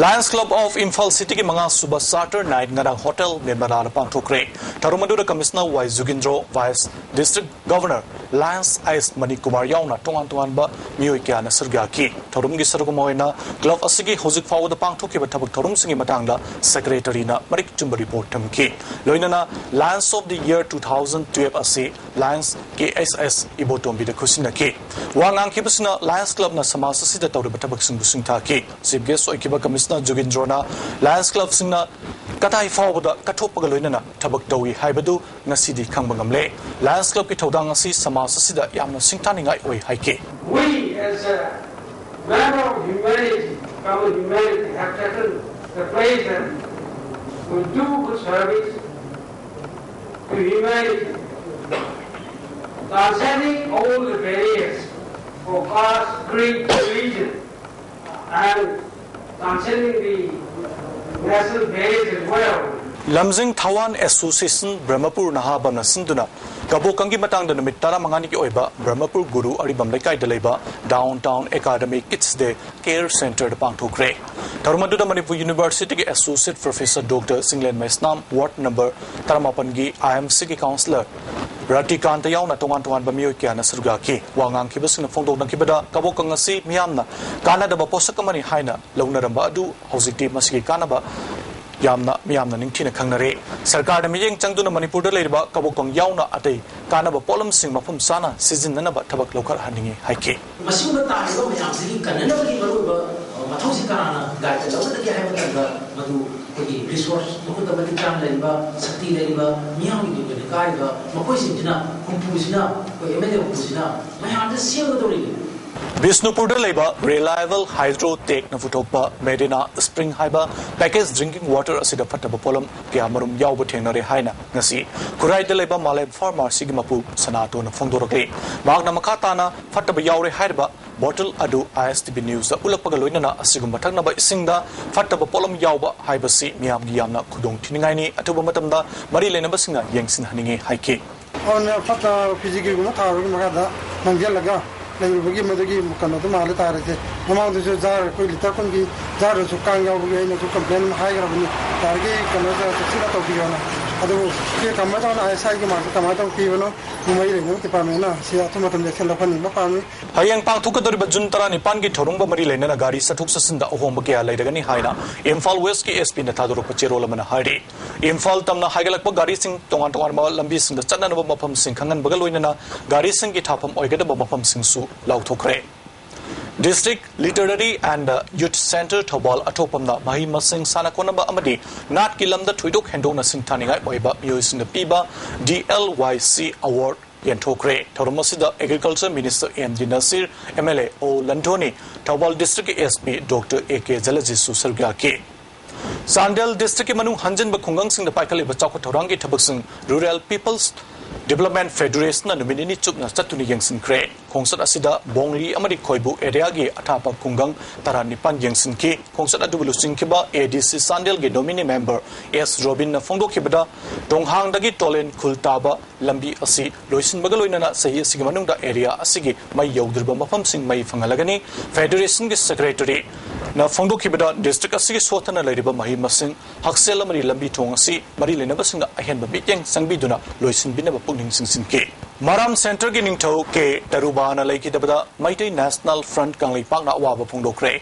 Lions Club of Imphal Cityꯒꯤ ꯃꯉꯥ ꯁꯨꯕ Charter Night ꯉꯔꯥꯡ ꯍꯣꯇꯦꯜ ꯅꯤꯔꯃꯂꯥꯗ ꯄꯥꯡꯊꯣꯛꯈ꯭ꯔꯦ꯫ ꯊꯧꯔꯝ ꯑꯗꯨꯗ ꯀꯃꯤꯁꯅꯔ ꯋꯥꯏ ꯖꯨꯒꯤꯟꯗ꯭ꯔꯣ, ꯚꯥꯏꯁ ꯗꯤꯁꯇ꯭ꯔꯤꯛ ꯒꯚꯔꯅꯔ ꯂꯥꯌꯟꯁ ꯑꯦꯁ ꯃꯅꯤꯀꯨꯃꯥꯔ ꯌꯥꯎꯅ ꯇꯣꯉꯥꯟ ꯇꯣꯉꯥꯟꯕ ꯃꯤꯑꯣꯏ ꯀꯌꯥꯅ ꯁꯔꯨꯛ ꯌꯥꯈꯤ꯫ ꯊꯧꯔꯝꯒꯤ ꯁꯔꯨꯛ ꯑꯃ ꯑꯣꯏꯅ ꯀ꯭ꯂꯕ ꯑꯁꯤꯒꯤ ꯍꯧꯖꯤꯛ ꯐꯥꯎꯕꯗ ꯄꯥꯡꯊꯣꯛꯈꯤꯕ ꯊꯕꯛ ꯊꯧꯔꯝꯁꯤꯡꯒꯤ ꯃꯇꯥꯡꯗ ꯁꯦꯀ꯭ꯔꯦꯇꯔꯤꯅ ꯃꯔꯤꯛ ꯆꯨꯝꯕ ꯔꯤꯄꯣꯔꯠ ꯊꯝꯈꯤ꯫ ꯂꯣꯏꯅꯅ Lions of the Year two thousand twelve ꯑꯁꯤ ꯂꯥꯌꯟꯁ ꯀꯦ ꯑꯦꯁ ꯑꯦꯁ ꯏꯕꯣꯇꯣꯝꯕꯤꯗ ꯈꯨꯠꯁꯤꯟꯅꯈꯤ꯫ ꯋꯥ ꯉꯥꯡꯈꯤꯕꯁꯤꯅ ꯂꯥꯌꯟꯁ ꯀ꯭ꯂꯕꯅ ꯁꯃꯥꯖ ꯑꯁꯤꯗ ꯇꯧꯔꯤꯕ ꯊꯕꯛꯁꯤꯡꯕꯨ ꯁꯤꯡꯊꯥꯈꯤ꯫ ꯆꯤꯐ ꯒꯦꯁ ꯑꯣꯏꯈꯤꯕ ꯀꯃꯤꯁꯅꯔ ꯖꯨꯒꯤꯟꯗ꯭ꯔꯣꯅ ꯂꯥꯌꯟꯁ ꯀ꯭ꯂꯕꯁꯤꯡꯅ ꯀꯗꯥꯏ ꯐꯥꯎꯕꯗ ꯀꯠꯊꯣꯛꯄꯒ ꯂꯣꯏꯅꯅ ꯊꯕꯛ ꯇꯧꯏ ꯍꯥꯏꯕꯗꯨ ꯉꯁꯤꯗꯤ ꯈꯪꯕ ꯉꯝꯂꯦ꯫ ꯂꯥꯌꯟꯁ ꯀ꯭ꯂꯕꯀꯤ ꯊꯧꯗꯥꯡ ꯑꯁꯤ ꯁꯃꯥꯖ ꯑꯁꯤꯗ ꯌꯥꯝꯅ ꯁꯤꯡꯊꯥꯅꯤꯡꯉꯥꯏ ꯑꯣꯏ ꯍꯥꯏꯈꯤ꯫ We, as a member of humanity, common humanity, have taken the place and will do good service to humanity, transcending all the barriers of caste, creed, religion, and transcending the national barriers as well. ꯂꯝꯖꯤꯡ ꯊꯋꯥꯟ ꯑꯦꯁꯣꯁꯤꯌꯦꯁꯟ ꯕ꯭ꯔꯍꯃꯄꯨꯔ ꯅꯍꯥꯕꯝꯅ ꯁꯤꯟꯗꯨꯅ ꯀꯕꯣꯀꯪꯒꯤ ꯃꯇꯥꯡꯗ ꯅꯨꯃꯤꯠ ꯇꯔꯥꯃꯉꯥꯅꯤꯒꯤ ꯑꯣꯏꯕ ꯕ꯭ꯔꯍꯃꯄꯨꯔ ꯒꯨꯔꯨ ꯑꯔꯤꯕꯝ ꯂꯩꯀꯥꯏꯗ ꯂꯩꯕ Downtown Academy Kids Day Care Centreꯗ ꯄꯥꯡꯊꯣꯛꯈ꯭ꯔꯦ꯫ ꯊꯧꯔꯝ ꯑꯗꯨꯗ ꯃꯅꯤꯄꯨꯔ ꯌꯨꯅꯤꯚꯔꯁꯤꯇꯤꯒꯤ associate professor doctor Chinglen Meisnam, ward number ꯇꯔꯥꯃꯥꯄꯟꯒꯤ ꯑꯥꯏ ꯑꯦꯝ ꯁꯤꯒꯤ ꯀꯥꯎꯟꯁꯤꯂꯔ ꯔꯥꯇꯤꯀꯥꯟꯇ ꯌꯥꯎꯅ ꯇꯣꯉꯥꯟ ꯇꯣꯉꯥꯟꯕ ꯃꯤꯑꯣꯏ ꯀꯌꯥꯅ ꯁꯔꯨꯛ ꯌꯥꯈꯤ꯫ ꯋꯥ ꯉꯥꯡꯈꯤꯕꯁꯤꯡꯅ ꯐꯣꯡꯗꯣꯛꯅꯈꯤꯕꯗ ꯀꯕꯣꯀꯪ ꯑꯁꯤ ꯃꯤꯌꯥꯝꯅ ꯀꯥꯟꯅꯗꯕ ꯄꯣꯠꯁꯛ ꯑꯃꯅꯤ ꯍꯥꯏꯅ ꯂꯧꯅꯔꯝꯕ ꯑꯗꯨ ꯍꯧꯖꯤꯛꯇꯤ ꯃꯁꯤꯒꯤ ꯀꯥꯟꯅꯕ ꯌꯥꯝꯅ ꯃꯤꯌꯥꯝꯅ ꯅꯤꯡꯊꯤꯅ ꯈꯪꯅꯔꯦ꯫ ꯁꯔꯀꯥꯔꯅ ꯃꯤꯠꯌꯦꯡ ꯆꯪꯗꯨꯅ ꯃꯅꯤꯄꯨꯔꯗ ꯂꯩꯔꯤꯕ ꯀꯕꯣꯀꯪ ꯌꯥꯎꯅ ꯑꯇꯩ ꯀꯥꯟꯅꯕ ꯄꯣꯠꯂꯝꯁꯤꯡ ꯃꯐꯝ ꯆꯥꯅ ꯁꯤꯖꯤꯟꯅꯅꯕ ꯊꯕꯛ ꯂꯧꯈꯠꯍꯟꯅꯤꯡꯏ ꯍꯥꯏꯈꯤ꯫ ꯃꯁꯤꯒꯨꯝꯕ ꯇꯥꯔꯤꯕ ꯃꯌꯥꯝꯁꯤꯒꯤ ꯀꯟꯅꯅꯕꯒꯤ ꯃꯔꯨꯑꯣꯏꯕ, ꯑ, ꯃꯊꯧꯁꯤ ꯀꯅꯥꯅ ꯗꯥꯏꯇ ꯂꯧꯒꯗꯒꯦ ꯍꯥꯏꯕ ꯃꯇꯝꯗ ꯃꯗꯨ ꯑꯩꯈꯣꯏꯒꯤ ꯔꯤꯁꯣꯔꯁ ꯃꯈꯨꯠꯇ ꯃꯇꯤꯛ ꯆꯥꯅ ꯂꯩꯔꯤꯕ, ꯁꯛꯇꯤ ꯂꯩꯔꯤꯕ ꯃꯤꯌꯥꯝꯒꯤ ꯃꯤꯍꯨꯠ ꯀꯥꯔꯤꯕ ꯃꯈꯣꯏꯁꯤꯡꯁꯤꯅ, ꯍꯨꯝꯐꯨꯁꯤꯅ, ꯑꯩꯈꯣꯏ ꯑꯦꯝ ꯑꯦꯜ ꯑꯦ ꯍꯨꯝꯐꯨꯁꯤꯅ ꯃꯌꯥꯝꯁꯦ ꯁꯦꯝꯒꯗꯧꯔꯤꯅꯤ꯫ ꯕꯤꯁꯅꯨꯄꯨꯔꯗ ꯂꯩꯕ Reliable Hydrotechꯅ ꯄꯨꯊꯣꯛꯄ Medina Spring ꯍꯥꯏꯕ package drinking water ꯑꯁꯤꯗ ꯐꯠꯇꯕ ꯄꯣꯠꯂꯝ ꯀꯌꯥ ꯃꯔꯨꯝ ꯌꯥꯎꯕ ꯊꯦꯡꯅꯔꯦ ꯍꯥꯏꯅ ꯉꯁꯤ ꯈꯨꯔꯥꯏꯗ ꯂꯩꯕ ꯃꯥꯂꯦꯝ ꯐꯥꯔꯃꯥꯁꯤꯒꯤ ꯃꯄꯨ ꯁꯅꯥꯇꯣꯟꯅ ꯐꯣꯡꯗꯣꯔꯛꯂꯤ꯫ ꯃꯍꯥꯛꯅ ꯃꯈꯥ ꯇꯥꯅ ꯐꯠꯇꯕ ꯌꯥꯎꯔꯦ ꯍꯥꯏꯔꯤꯕ ꯕꯣꯇꯜ ꯑꯗꯨ ꯑꯥꯏ ꯑꯦꯁ ꯇꯤ ꯚꯤ ꯅ꯭ꯌꯨꯁꯇ ꯎꯠꯂꯛꯄꯒ ꯂꯣꯏꯅꯅ ꯑꯁꯤꯒꯨꯝꯕ ꯊꯛꯅꯕ ꯏꯁꯤꯡꯗ ꯐꯠꯇꯕ ꯄꯣꯠꯂꯝ ꯌꯥꯎꯕ ꯍꯥꯏꯕꯁꯤ ꯃꯤꯌꯥꯝꯒꯤ ꯌꯥꯝꯅ ꯈꯨꯗꯣꯡ ꯊꯤꯅꯤꯡꯉꯥꯏꯅꯤ꯫ ꯑꯊꯨꯕ ꯃꯇꯝꯗ ꯃꯔꯤ ꯂꯩꯅꯕꯁꯤꯡꯅ ꯌꯦꯡꯁꯤꯟꯍꯟꯅꯤꯡꯉꯤ ꯍꯥꯏꯈꯤ꯫ ꯑꯗꯨꯅ ꯐꯠꯇ ꯐꯤꯖꯤꯒꯤꯒꯨꯝꯕ ꯊꯥꯔꯨꯕꯒꯤ ꯃꯈꯥꯗ ꯅꯪꯁꯤꯜꯂꯒ ꯂꯩꯔꯨꯕꯒꯤ ꯃꯗꯨꯒꯤ ꯀꯩꯅꯣꯗꯣ ꯃꯥꯜꯂꯦ ꯇꯥꯔꯦꯁꯦ꯫ ꯃꯃꯥꯡꯗꯁꯨ ꯖꯥꯔ ꯑꯩꯈꯣꯏ ꯂꯤꯇꯔ ꯀꯨꯟꯒꯤ ꯖꯥꯔꯗꯁꯨ ꯀꯥꯡ ꯌꯥꯎꯕꯒꯤ ꯑꯩꯅꯁꯨ ꯀꯝꯄ꯭ꯂꯦꯟ ꯑꯃ ꯍꯥꯏꯈ꯭ꯔꯕꯅꯤ꯫ ꯌꯥꯔꯤꯈꯩ ꯀꯩꯅꯣ ꯇꯧꯔ ꯆꯦꯛꯁꯤꯟꯅ ꯇꯧꯕꯤꯌꯣꯅ꯫ ꯑꯗꯨꯕꯨ ꯁꯤ ꯀꯃꯥꯏꯅ ꯇꯧꯅ ꯑꯥꯏ ꯑꯦꯁ ꯑꯥꯏꯒꯤ ꯃꯥꯔꯛꯁꯦ ꯀꯃꯥꯏꯅ ꯇꯧꯅ ꯄꯤꯕꯅꯣ? ꯃꯔꯤ ꯂꯩꯅꯕ ꯗꯤꯄꯥꯔꯠꯃꯦꯟꯅ ꯁꯤ ꯑꯊꯨꯕ ꯃꯇꯝꯗ ꯑꯦꯛꯁꯟ ꯂꯧꯍꯟꯅꯤꯡꯕ ꯄꯥꯝꯃꯤ꯫ ꯍꯌꯦꯡ ꯄꯥꯡꯊꯣꯛꯀꯗꯧꯔꯤꯕ ꯖꯨꯟ ꯇꯔꯥꯅꯤꯄꯥꯟꯒꯤ ꯊꯧꯔꯝꯒ ꯃꯔꯤ ꯂꯩꯅꯅ ꯒꯥꯔꯤ ꯆꯠꯊꯣꯛ ꯆꯠꯁꯤꯟꯗ ꯑꯍꯣꯡꯕ ꯀꯌꯥ ꯂꯩꯔꯒꯅꯤ ꯍꯥꯏꯅ ꯏꯝꯐꯥꯜ ꯋꯦꯁꯀꯤ ꯑꯦꯁ ꯄꯤꯅ ꯊꯥꯗꯣꯔꯛꯄ ꯆꯦꯔꯣꯜ ꯑꯃꯅ ꯍꯥꯏꯔꯤ꯫ ꯏꯝꯐꯥꯜ ꯇꯝꯅ ꯍꯥꯏꯒꯠꯂꯛꯄ ꯒꯥꯔꯤꯁꯤꯡ ꯇꯣꯉꯥꯟ ꯇꯣꯉꯥꯟꯕ ꯂꯝꯕꯤꯁꯤꯡꯗ ꯆꯠꯅꯅꯕ ꯃꯐꯝꯁꯤꯡ ꯈꯪꯍꯟꯕꯒ ꯂꯣꯏꯅꯅ ꯒꯥꯔꯤꯁꯤꯡꯒꯤ ꯊꯥꯐꯝ ꯑꯣꯏꯒꯗꯕ ꯃꯐꯝꯁꯤꯡꯁꯨ ꯂꯥꯎꯊꯣꯛꯈ꯭ꯔꯦ꯫ District Literary and Youth Centre Thoubal ꯑꯊꯣꯛꯄꯝꯅ ꯃꯍꯩ ꯃꯁꯤꯡ, ꯁꯥꯟꯅ ꯈꯣꯠꯅꯕ ꯑꯃꯗꯤ ꯅꯥꯠꯀꯤ ꯂꯝꯗ ꯊꯣꯏꯗꯣꯛ ꯍꯦꯟꯗꯣꯛꯅ ꯁꯤꯡꯊꯥꯅꯤꯡꯉꯥꯏ ꯑꯣꯏꯕ ꯃꯤꯑꯣꯏꯁꯤꯡꯗ ꯄꯤꯕ ꯗꯤ ꯑꯦꯜ ꯋꯥꯏ ꯁꯤ ꯑꯦꯋꯥꯔꯗ ꯌꯦꯟꯊꯣꯛꯈ꯭ꯔꯦ꯫ ꯊꯧꯔꯝ ꯑꯁꯤꯗ agriculture minister M D Nasir, M L A O ꯂꯟꯊꯣꯅꯤ, ꯊꯧꯕꯥꯜ ꯗꯤꯁꯇ꯭ꯔꯤꯛꯀꯤ S P doctor A K ꯖꯂꯖꯤꯠꯁꯨ ꯁꯔꯨꯛ ꯌꯥꯈꯤ꯫ ꯆꯥꯟꯗꯦꯜ ꯗꯤꯁꯇ꯭ꯔꯤꯛꯀꯤ ꯃꯅꯨꯡ ꯍꯟꯖꯤꯟꯕ ꯈꯨꯡꯒꯪꯁꯤꯡꯗ ꯄꯥꯏꯈꯠꯂꯤꯕ ꯆꯥꯎꯈꯠ ꯊꯧꯔꯥꯡꯒꯤ ꯊꯕꯛꯁꯤꯡ Rural People's Development Federationꯅ ꯅꯨꯃꯤꯠ ꯅꯤꯅꯤ ꯆꯨꯞꯅ ꯆꯠꯇꯨꯅ ꯌꯦꯡꯁꯤꯟꯈ꯭ꯔꯦ꯫ ꯈꯣꯡꯆꯠ ꯑꯁꯤꯗ ꯕꯣꯡꯂꯤ ꯑꯃꯗꯤ ꯈꯣꯏꯕꯨ ꯑꯦꯔꯤꯌꯥꯒꯤ ꯑꯊꯥꯞꯄ ꯈꯨꯡꯒꯪ ꯇꯔꯥꯅꯤꯄꯥꯟ ꯌꯦꯡꯁꯤꯟꯈꯤ꯫ ꯈꯣꯡꯆꯠ ꯑꯗꯨꯕꯨ ꯂꯨꯆꯤꯡꯈꯤꯕ ꯑꯦ ꯗꯤ ꯁꯤ ꯆꯥꯟꯗꯦꯜꯒꯤ ꯅꯣꯃꯤꯅꯤ ꯃꯦꯝꯕꯔ ꯑꯦꯁ ꯔꯣꯕꯤꯟꯅ ꯐꯣꯡꯗꯣꯛꯈꯤꯕꯗ, ꯇꯣꯡꯍꯥꯡꯗꯒꯤ ꯇꯣꯂꯦꯟ ꯈꯨꯜ ꯇꯥꯕ ꯂꯝꯕꯤ ꯑꯁꯤ ꯂꯣꯏꯁꯤꯟꯕꯒ ꯂꯣꯏꯅꯅ ꯆꯍꯤ ꯑꯁꯤꯒꯤ ꯃꯅꯨꯡꯗ ꯑꯦꯔꯤꯌꯥ ꯑꯁꯤꯒꯤ ꯃꯩ ꯌꯧꯗ꯭ꯔꯤꯕ ꯃꯐꯝꯁꯤꯡ ꯃꯩ ꯐꯪꯍꯜꯂꯒꯅꯤ꯫ ꯐꯦꯗꯔꯦꯁꯟꯒꯤ ꯁꯦꯀ꯭ꯔꯦꯇꯔꯤꯅ ꯐꯣꯡꯗꯣꯛꯈꯤꯕꯗ, ꯗꯤꯁꯇ꯭ꯔꯤꯛ ꯑꯁꯤꯒꯤ ꯁꯣꯠꯊꯅ ꯂꯩꯔꯤꯕ ꯃꯍꯩ ꯃꯁꯤꯡ, ꯍꯛꯁꯦꯜ ꯑꯃꯗꯤ ꯂꯝꯕꯤ ꯊꯣꯡ ꯑꯁꯤ ꯃꯔꯤ ꯂꯩꯅꯕꯁꯤꯡꯅ ꯑꯍꯦꯟꯕ ꯃꯤꯠꯌꯦꯡ ꯆꯪꯕꯤꯗꯨꯅ ꯂꯣꯏꯁꯤꯟꯕꯤꯅꯕ ꯄꯨꯛꯅꯤꯡ ꯆꯤꯡꯁꯤꯟꯈꯤ꯫ ꯃꯔꯥꯝ ꯁꯦꯟꯇꯔꯒꯤ ꯅꯤꯡꯊꯧ ꯀꯦ ꯇꯔꯨꯕꯥꯅ ꯂꯩꯈꯤꯗꯕꯗ ꯃꯩꯇꯩ ꯅꯦꯁꯅꯦꯜ ꯐ꯭ꯔꯟꯠ ꯀꯪꯂꯩꯄꯥꯛꯅ ꯑꯋꯥꯕ ꯐꯣꯡꯗꯣꯛꯈ꯭ꯔꯦ꯫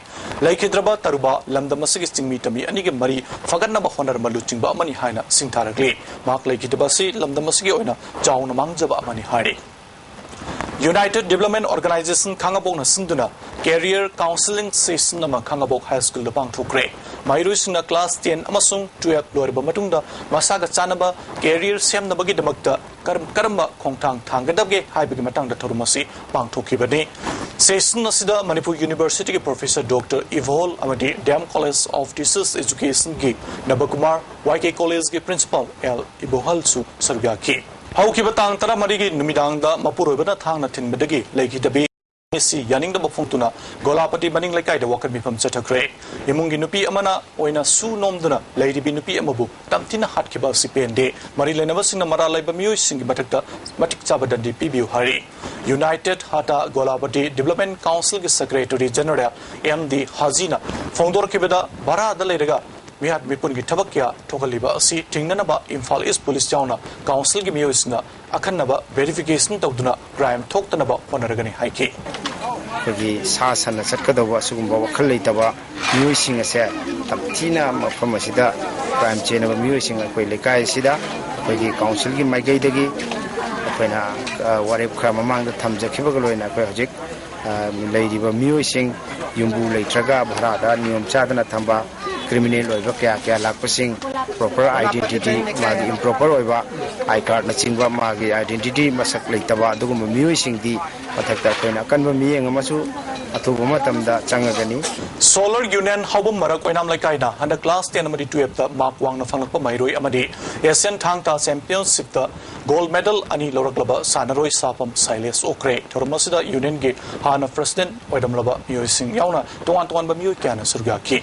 ꯂꯩꯈꯤꯗ꯭ꯔꯕ ꯇꯔꯨꯕꯥ ꯂꯝꯗꯝ ꯑꯁꯤꯒꯤ ꯆꯤꯡꯃꯤ ꯇꯝꯃꯤ ꯑꯅꯤꯒꯤ ꯃꯔꯤ ꯐꯒꯠꯅꯕ ꯍꯣꯠꯅꯔꯝꯕ ꯂꯨꯆꯤꯡꯕ ꯑꯃꯅꯤ ꯍꯥꯏꯅ ꯁꯤꯡꯊꯥꯔꯛꯂꯤ꯫ ꯃꯍꯥꯛ ꯂꯩꯈꯤꯗꯕ ꯑꯁꯤ ꯂꯝꯗꯝ ꯑꯁꯤꯒꯤ ꯑꯣꯏꯅ ꯆꯥꯎꯅ ꯃꯥꯡꯖꯕ ꯑꯃꯅꯤ ꯍꯥꯏꯔꯤ꯫ United Development Organization ꯈꯥꯡꯉꯕꯣꯛꯅ ꯁꯤꯟꯗꯨꯅ career counselling session ꯑꯃ ꯈꯥꯡꯉꯕꯣꯛ ꯍꯥꯏ ꯁ꯭ꯀꯨꯜꯗ ꯄꯥꯡꯊꯣꯛꯈ꯭ꯔꯦ꯫ ꯃꯍꯩꯔꯣꯏꯁꯤꯡꯅ class ten ꯑꯃꯁꯨꯡ twelve ꯂꯣꯏꯔꯕ ꯃꯇꯨꯡꯗ ꯃꯁꯥꯒ ꯆꯥꯟꯅꯕ career ꯁꯦꯝꯅꯕꯒꯤꯗꯃꯛꯇ ꯀꯔꯝ-, ꯀꯔꯝꯕ ꯈꯣꯡꯊꯥꯡ ꯊꯥꯡꯒꯗꯕꯒꯦ ꯍꯥꯏꯕꯒꯤ ꯃꯇꯥꯡꯗ ꯊꯧꯔꯝ ꯑꯁꯤ ꯄꯥꯡꯊꯣꯛꯈꯤꯕꯅꯤ꯫ Session ꯑꯁꯤꯗ ꯃꯅꯤꯄꯨꯔ ꯌꯨꯅꯤꯚꯔꯁꯤꯇꯤꯒꯤ ꯄ꯭ꯔꯣꯐꯦꯁꯔ ꯗꯣꯛꯇꯔ ꯏꯕꯣꯍꯣꯜ ꯑꯃꯗꯤ D M college of teachers ꯑꯦꯖꯨꯀꯦꯁꯟꯒꯤ ꯅꯕꯀꯨꯃꯥꯔ, ꯋꯥꯏ ꯀꯦ ꯀꯣꯂꯦꯖꯒꯤ ꯄ꯭ꯔꯤꯟꯁꯤꯄꯥꯜ ꯑꯦꯜ ꯏꯕꯣꯍꯜꯁꯨ ꯁꯔꯨꯛ ꯌꯥꯈꯤ꯫ ꯍꯧꯈꯤꯕ ꯇꯥꯡ ꯇꯔꯥꯃꯔꯤꯒꯤ ꯅꯨꯃꯤꯗꯥꯡꯗ ꯃꯄꯨꯔꯣꯏꯕꯅ ꯊꯥꯡꯅ ꯊꯤꯟꯕꯗꯒꯤ ꯂꯩꯈꯤꯗꯕꯤ꯫ ꯑꯁꯤ ꯌꯥꯅꯤꯡꯗꯕ ꯐꯣꯡꯗꯨꯅ ꯒꯣꯂꯥꯄꯇꯤ ꯃꯅꯤꯡ ꯂꯩꯀꯥꯏꯗ ꯋꯥꯀꯠ ꯃꯤꯐꯝ ꯆꯠꯊꯈ꯭ꯔꯦ꯫ ꯏꯃꯨꯡꯒꯤ ꯅꯨꯄꯤ ꯑꯃꯅ ꯑꯣꯏꯅ ꯁꯨ ꯅꯣꯝꯗꯨꯅ ꯂꯩꯔꯤꯕꯤ ꯅꯨꯄꯤ ꯑꯃꯕꯨ ꯇꯝꯊꯤꯅ ꯍꯥꯠꯈꯤꯕ ꯑꯁꯤ ꯄꯦꯟꯗꯦ꯫ ꯃꯔꯤ ꯂꯩꯅꯕꯁꯤꯡꯅ ꯃꯔꯥꯜ ꯂꯩꯕ ꯃꯤꯑꯣꯏꯁꯤꯡꯒꯤ ꯃꯊꯛꯇ ꯃꯇꯤꯛ ꯆꯥꯕ ꯗꯟꯗꯤ ꯄꯤꯕꯤꯌꯨ ꯍꯥꯏꯔꯤ꯫ ꯌꯨꯅꯥꯏꯇꯦꯗ ꯍꯥꯇꯥ ꯒꯣꯂꯥꯄꯇꯤ ꯗꯤꯕꯂꯞꯃꯦꯟ ꯀꯥꯎꯟꯁꯤꯜꯒꯤ ꯁꯦꯀ꯭ꯔꯦꯇꯔꯤ ꯖꯦꯅꯔꯦꯜ ꯑꯦꯝ ꯗꯤ ꯍꯥꯖꯤꯅ ꯐꯣꯡꯗꯣꯔꯛꯈꯤꯕꯗ, ꯚꯔꯥꯗ ꯂꯩꯔꯒ ꯃꯤꯍꯥꯠ ꯃꯤꯄꯨꯟꯒꯤ ꯊꯕꯛ ꯀꯌꯥ ꯊꯣꯛꯍꯜꯂꯤꯕ ꯑꯁꯤ ꯊꯤꯡꯅꯅꯕ ꯏꯝꯐꯥꯜ ꯏꯁ ꯄꯨꯂꯤꯁ ꯌꯥꯎꯅ ꯀꯥꯎꯟꯁꯤꯜꯒꯤ ꯃꯤꯑꯣꯏꯁꯤꯡꯅ ꯑꯈꯟꯅꯕ ꯚꯦꯔꯤꯐꯤꯀꯦꯁꯟ ꯇꯧꯗꯨꯅ ꯀ꯭ꯔꯥꯏꯝ ꯊꯣꯛꯇꯅꯕ ꯍꯣꯠꯅꯔꯒꯅꯤ ꯍꯥꯏꯈꯤ꯫ ꯑꯩꯈꯣꯏꯒꯤ ꯁꯥ ꯁꯟꯅ ꯆꯠꯀꯗꯧꯕ ꯑꯁꯤꯒꯨꯝꯕ ꯋꯥꯈꯜ ꯂꯩꯇꯕ ꯃꯤꯑꯣꯏꯁꯤꯡ ꯑꯁꯦ ꯇꯝꯊꯤꯅ ꯃꯐꯝ ꯑꯁꯤꯗ ꯀ꯭ꯔꯥꯏꯝ ꯆꯦꯟꯅꯕ ꯃꯤꯑꯣꯏꯁꯤꯡ ꯑꯩꯈꯣꯏ ꯂꯩꯀꯥꯏ ꯑꯁꯤꯗ ꯑꯩꯈꯣꯏꯒꯤ ꯀꯥꯎꯟꯁꯤꯜꯒꯤ ꯃꯥꯏꯀꯩꯗꯒꯤ ꯑꯩꯈꯣꯏꯅ, ꯑ, ꯋꯥꯔꯦꯞ ꯈꯔ ꯃꯃꯥꯡꯗ ꯊꯝꯖꯈꯤꯕꯒ ꯂꯣꯏꯅ ꯑꯩꯈꯣꯏ ꯍꯧꯖꯤꯛ, ꯑ, ꯂꯩꯔꯤꯕ ꯃꯤꯑꯣꯏꯁꯤꯡ, ꯌꯨꯝꯕꯨ ꯂꯩꯇ꯭ꯔꯒ ꯚꯔꯥꯗ ꯅꯤꯌꯣꯝ ꯆꯥꯗꯅ ꯊꯝꯕ, ꯀ꯭ꯔꯤꯃꯤꯅꯦꯜ ꯑꯣꯏꯕ ꯀꯌꯥ ꯀꯌꯥ ꯂꯥꯛꯄꯁꯤꯡ, ꯄ꯭ꯔꯣꯄꯔ ꯑꯥꯏꯗꯦꯟꯇꯤꯇꯤ, ꯃꯥꯒꯤ ꯏꯝꯄ꯭ꯔꯣꯄꯔ ꯑꯣꯏꯕ ꯑꯥꯏ ꯀꯥꯔꯗꯅꯆꯤꯡꯕ, ꯃꯥꯒꯤ ꯑꯥꯏꯗꯦꯟꯇꯤꯇꯤ ꯃꯁꯛ ꯂꯩꯇꯕ ꯑꯗꯨꯒꯨꯝꯕ ꯃꯤꯑꯣꯏꯁꯤꯡꯗꯤ ꯃꯊꯛꯇ ꯑꯩꯈꯣꯏꯅ ꯑꯀꯟꯕ ꯃꯤꯠꯌꯦꯡ ꯑꯃꯁꯨ ꯑꯊꯨꯕ ꯃꯇꯝꯗ ꯆꯪꯉꯒꯅꯤ꯫ ꯁꯣꯂꯔ ꯌꯨꯅꯤꯌꯟ ꯍꯥꯎꯕꯝ ꯃꯔꯛ ꯑꯣꯏꯅꯥꯝ ꯂꯩꯀꯥꯏꯅ ꯍꯟꯗꯛ ꯀ꯭ꯂꯥꯁ ꯇꯦꯟ ꯑꯃꯗꯤ ꯇꯨꯌꯦꯜꯞꯇ ꯃꯥꯔꯛ ꯋꯥꯡꯅ ꯐꯪꯂꯛꯄ ꯃꯍꯩꯔꯣꯏ ꯑꯃꯗꯤ ꯑꯦꯁꯤꯌꯥꯟ ꯊꯥꯡ ꯇꯥ ꯆꯦꯝꯄꯤꯌꯟꯁꯤꯞꯇ ꯒꯣꯜꯗ ꯃꯦꯗꯜ ꯑꯅꯤ ꯂꯧꯔꯛꯂꯕ ꯁꯥꯟꯅꯔꯣꯏ ꯁꯥꯐꯝ ꯁꯥꯏꯂꯦꯁ ꯑꯣꯛꯈ꯭ꯔꯦ꯫ ꯊꯧꯔꯝ ꯑꯁꯤꯗ ꯌꯨꯅꯤꯌꯟꯒꯤ ꯍꯥꯟꯅ ꯄ꯭ꯔꯁꯤꯗꯦꯟꯠ ꯑꯣꯏꯔꯝꯂꯕ ꯃꯤꯑꯣꯏꯁꯤꯡ ꯌꯥꯎꯅ ꯇꯣꯉꯥꯟ ꯇꯣꯉꯥꯟꯕ ꯃꯤꯑꯣꯏ ꯀꯌꯥꯅ ꯁꯔꯨꯛ ꯌꯥꯈꯤ꯫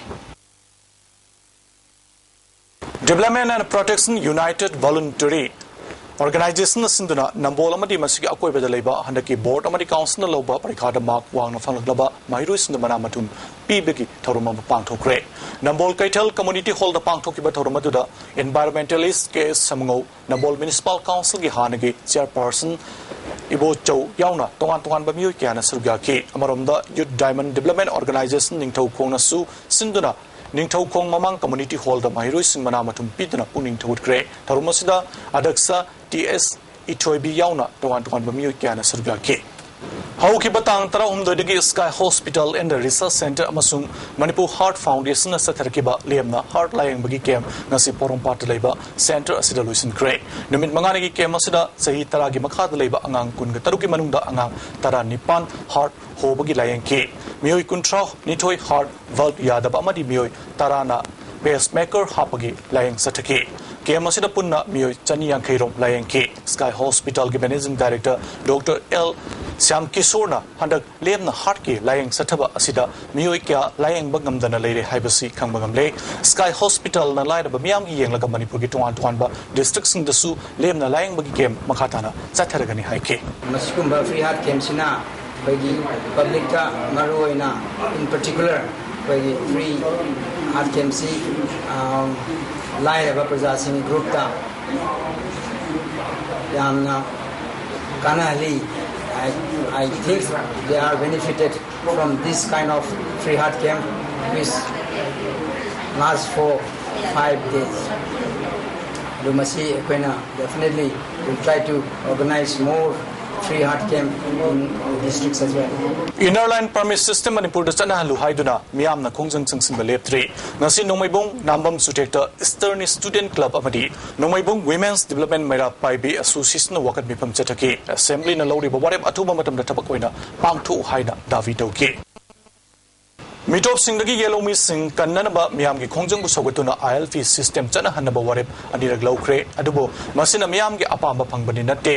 Development and Protection United Voluntary Organization ꯅ ꯁꯤꯟꯗꯨꯅ ꯅꯝꯕꯣꯜ ꯑꯃꯗꯤ ꯃꯁꯤꯒꯤ ꯑꯀꯣꯏꯕꯗ ꯂꯩꯕ ꯍꯟꯗꯛꯀꯤ ꯕꯣꯔꯗ ꯑꯃꯗꯤ ꯀꯥꯎꯟꯁꯤꯜꯅ ꯂꯧꯕ ꯄꯔꯤꯈꯥꯗ ꯃꯥꯔꯛ ꯋꯥꯡꯅ ꯐꯪꯂꯛꯂꯕ ꯃꯍꯩꯔꯣꯏꯁꯤꯡꯗ ꯃꯅꯥ ꯃꯊꯨꯝ ꯄꯤꯕꯒꯤ ꯊꯧꯔꯝ ꯑꯃ ꯄꯥꯡꯊꯣꯛꯈ꯭ꯔꯦ꯫ ꯅꯝꯕꯣꯜ ꯀꯩꯊꯦꯜ ꯀꯝꯃ꯭ꯌꯨꯅꯤꯇꯤ ꯍꯣꯜꯗ ꯄꯥꯡꯊꯣꯛꯈꯤꯕ ꯊꯧꯔꯝ ꯑꯗꯨꯗ ꯏꯟꯚꯥꯏꯔꯣꯟꯃꯦꯟꯇꯦꯂꯤꯁ ꯀꯦ ꯑꯦꯁ ꯁꯃꯨꯉꯧ, ꯅꯝꯕꯣꯜ ꯃ꯭ꯌꯨꯅꯤꯁꯤꯄꯥꯜ ꯀꯥꯎꯟꯁꯤꯜꯒꯤ ꯍꯥꯟꯅꯒꯤ ꯆꯤꯌꯔꯄꯔꯁꯟ ꯏꯕꯣꯆꯧ ꯌꯥꯎꯅ ꯇꯣꯉꯥꯟ ꯇꯣꯉꯥꯟꯕ ꯃꯤꯑꯣꯏ ꯀꯌꯥꯅ ꯁꯔꯨꯛ ꯌꯥꯈꯤ꯫ ꯑꯃꯔꯣꯝꯗ, ꯌꯨꯠ ꯗꯥꯏꯃꯟ ꯗꯤꯕꯂꯞꯃꯦꯟ ꯑꯣꯔꯒꯅꯥꯏꯖꯦꯁꯟ ꯅꯤꯡꯊꯧꯈꯣꯡꯅꯁꯨ ꯁꯤꯟꯗꯨꯅ ꯅꯤꯡꯊꯧꯈꯣꯡ ꯃꯃꯥꯡ ꯀꯝꯃ꯭ꯌꯨꯅꯤꯇꯤ ꯍꯣꯜꯗ ꯃꯍꯩꯔꯣꯏꯁꯤꯡ ꯃꯅꯥ ꯃꯊꯨꯝ ꯄꯤꯗꯨꯅ ꯄꯨꯛꯅꯤꯡ ꯊꯧꯒꯠꯈ꯭ꯔꯦ꯫ ꯊꯧꯔꯝ ꯑꯁꯤꯗ ꯑꯗ꯭ꯌꯛꯁ ꯇꯤ ꯑꯦꯁ ꯏꯊꯣꯏꯕꯤ ꯌꯥꯎꯅ ꯇꯣꯉꯥꯟ ꯇꯣꯉꯥꯟꯕ ꯃꯤꯑꯣꯏ ꯀꯌꯥꯅ ꯁꯔꯨꯛ ꯌꯥꯈꯤ꯫ ꯍꯧꯈꯤꯕ ꯇꯥꯡ ꯇꯔꯥꯍꯨꯝꯗꯣꯏꯗꯒꯤ Sky Hospital and Research Centre ꯑꯃꯁꯨꯡ ꯃꯅꯤꯄꯨꯔ ꯍꯥꯔꯠ ꯐꯥꯎꯟꯗꯦꯁꯟꯅ ꯆꯠꯊꯔꯛꯈꯤꯕ ꯂꯦꯝꯅ ꯍꯥꯔꯠ ꯂꯥꯌꯦꯡꯕꯒꯤ ꯀꯦꯝꯞ ꯉꯁꯤ ꯄꯣꯔꯣꯝꯄꯥꯠꯇ ꯂꯩꯕ ꯁꯦꯟꯇꯔ ꯑꯁꯤꯗ ꯂꯣꯏꯁꯤꯟꯈ꯭ꯔꯦ꯫ ꯅꯨꯃꯤꯠ ꯃꯉꯥꯅꯤꯒꯤ ꯀꯦꯝꯞ ꯑꯁꯤꯗ ꯆꯍꯤ ꯇꯔꯥꯒꯤ ꯃꯈꯥꯗ ꯂꯩꯕ ꯑꯉꯥꯡ ꯀꯨꯟꯒ ꯇꯔꯨꯛꯀꯤ ꯃꯅꯨꯡꯗ ꯑꯉꯥꯡ ꯇꯔꯥꯅꯤꯄꯥꯟ ꯍꯥꯔꯠ ꯍꯣꯕꯒꯤ ꯂꯥꯌꯦꯡꯈꯤ꯫ ꯃꯤꯑꯣꯏ ꯀꯨꯟꯊ꯭ꯔꯥ ꯅꯤꯊꯣꯏ ꯍꯥꯔꯠ ꯚꯜꯕ ꯌꯥꯗꯕ ꯑꯃꯗꯤ ꯃꯤꯑꯣꯏ ꯇꯔꯥꯅ ꯄꯦꯁꯃꯦꯀꯔ ꯍꯥꯞꯄꯒꯤ ꯂꯥꯌꯦꯡ ꯆꯠꯊꯈꯤ꯫ ꯀꯦꯝꯞ ꯑꯁꯤꯗ ꯄꯨꯟꯅ ꯃꯤꯑꯣꯏ ꯆꯅꯤ ꯌꯥꯡꯈꯩ ꯔꯣꯝ ꯂꯥꯌꯦꯡꯈꯤ꯫ ꯁ꯭ꯀꯥꯏ ꯍꯣꯁꯄꯤꯇꯥꯜꯒꯤ managing director doctor L Shyam ꯀꯤꯁꯣꯔꯅ ꯍꯟꯗꯛ ꯂꯦꯝꯅ ꯍꯥꯔꯠꯀꯤ ꯂꯥꯌꯦꯡ ꯆꯠꯊꯕ ꯑꯁꯤꯗ ꯃꯤꯑꯣꯏ ꯀꯌꯥ ꯂꯥꯌꯦꯡꯕ ꯉꯝꯗꯅ ꯂꯩꯔꯦ ꯍꯥꯏꯕꯁꯤ ꯈꯪꯕ ꯉꯝꯂꯦ꯫ ꯁ꯭ꯀꯥꯏ ꯍꯣꯁꯄꯤꯇꯥꯜꯅ ꯂꯥꯏꯔꯕ ꯃꯤꯌꯥꯝꯒꯤ ꯌꯦꯡꯂꯒ ꯃꯅꯤꯄꯨꯔꯒꯤ ꯇꯣꯉꯥꯟ ꯇꯣꯉꯥꯟꯕ ꯗꯤꯁꯇ꯭ꯔꯤꯛꯁꯤꯡꯗꯁꯨ ꯂꯦꯝꯅ ꯂꯥꯌꯦꯡꯕꯒꯤ ꯀꯦꯝ ꯃꯈꯥ ꯇꯥꯅ ꯆꯠꯊꯔꯒꯅꯤ ꯍꯥꯏꯈꯤ꯫ ꯃꯁꯤꯒꯨꯝꯕ ꯐ꯭ꯔꯤ ꯍꯥꯔꯠ ꯀꯦꯝꯁꯤꯅ ꯑꯩꯈꯣꯏꯒꯤ ꯄꯕ꯭ꯂꯤꯛꯇ, ꯃꯔꯨꯑꯣꯏꯅ, in particular, ꯑꯩꯈꯣꯏꯒꯤ ꯐ꯭ꯔꯤ ꯍꯥꯔꯠ ꯀꯦꯝꯁꯤ, ꯑꯝ, ꯂꯥꯏꯔꯕ ꯄ꯭ꯔꯖꯥꯁꯤꯡꯒꯤ ꯒ꯭ꯔꯨꯞꯇ ꯌꯥꯝꯅ ꯀꯥꯟꯅꯍꯜꯂꯤ꯫ I, I think they are benefited from this kind of free heart camp, which last for five days. ꯑꯗꯨ ꯃꯁꯤ ꯑꯩꯈꯣꯏꯅ definitely will try to organize more free heart camp in districts as well. Inner Line Permit System ꯃꯅꯤꯄꯨꯔꯗ ꯆꯠꯅꯍꯜꯂꯨ ꯍꯥꯏꯗꯨꯅ ꯃꯤꯌꯥꯝꯅ ꯈꯣꯡꯖꯪ ꯆꯪꯁꯤꯟꯕ ꯂꯦꯞꯇ꯭ꯔꯤ꯫ ꯉꯁꯤ ꯅꯣꯡꯃꯩꯕꯨꯡ ꯅꯥꯝꯕꯝ ꯆꯨꯊꯦꯛꯇ Eastern Student Club ꯑꯃꯗꯤ ꯅꯣꯡꯃꯩꯕꯨꯡ Women's Development ꯃꯩꯔꯥ ꯄꯥꯏꯕꯤ Association ꯅ ꯋꯥꯀꯠ ꯃꯤꯐꯝ ꯆꯠꯊꯈꯤ꯫ Assembly ꯅ ꯂꯧꯔꯤꯕ ꯋꯥꯔꯦꯞ ꯑꯊꯨꯕ ꯃꯇꯝꯗ ꯊꯕꯛ ꯑꯣꯏꯅ ꯄꯥꯡꯊꯣꯛꯎ ꯍꯥꯏꯅ ꯗꯥꯕꯤ ꯇꯧꯈꯤ꯫ ꯃꯤꯇꯣꯞꯁꯤꯡꯗꯒꯤ ꯌꯦꯜꯍꯧꯃꯤꯁꯤꯡ ꯀꯟꯅꯅꯕ ꯃꯤꯌꯥꯝꯒꯤ ꯈꯣꯡꯖꯪꯕꯨ ꯁꯧꯒꯠꯇꯨꯅ I L P system ꯆꯠꯅꯍꯟꯅꯕ ꯋꯥꯔꯦꯞ ꯑꯅꯤꯔꯛ ꯂꯧꯈ꯭ꯔꯦ꯫ ꯑꯗꯨꯕꯨ ꯃꯁꯤꯅ ꯃꯤꯌꯥꯝꯒꯤ ꯑꯄꯥꯝꯕ ꯐꯪꯕꯗꯤ ꯅꯠꯇꯦ꯫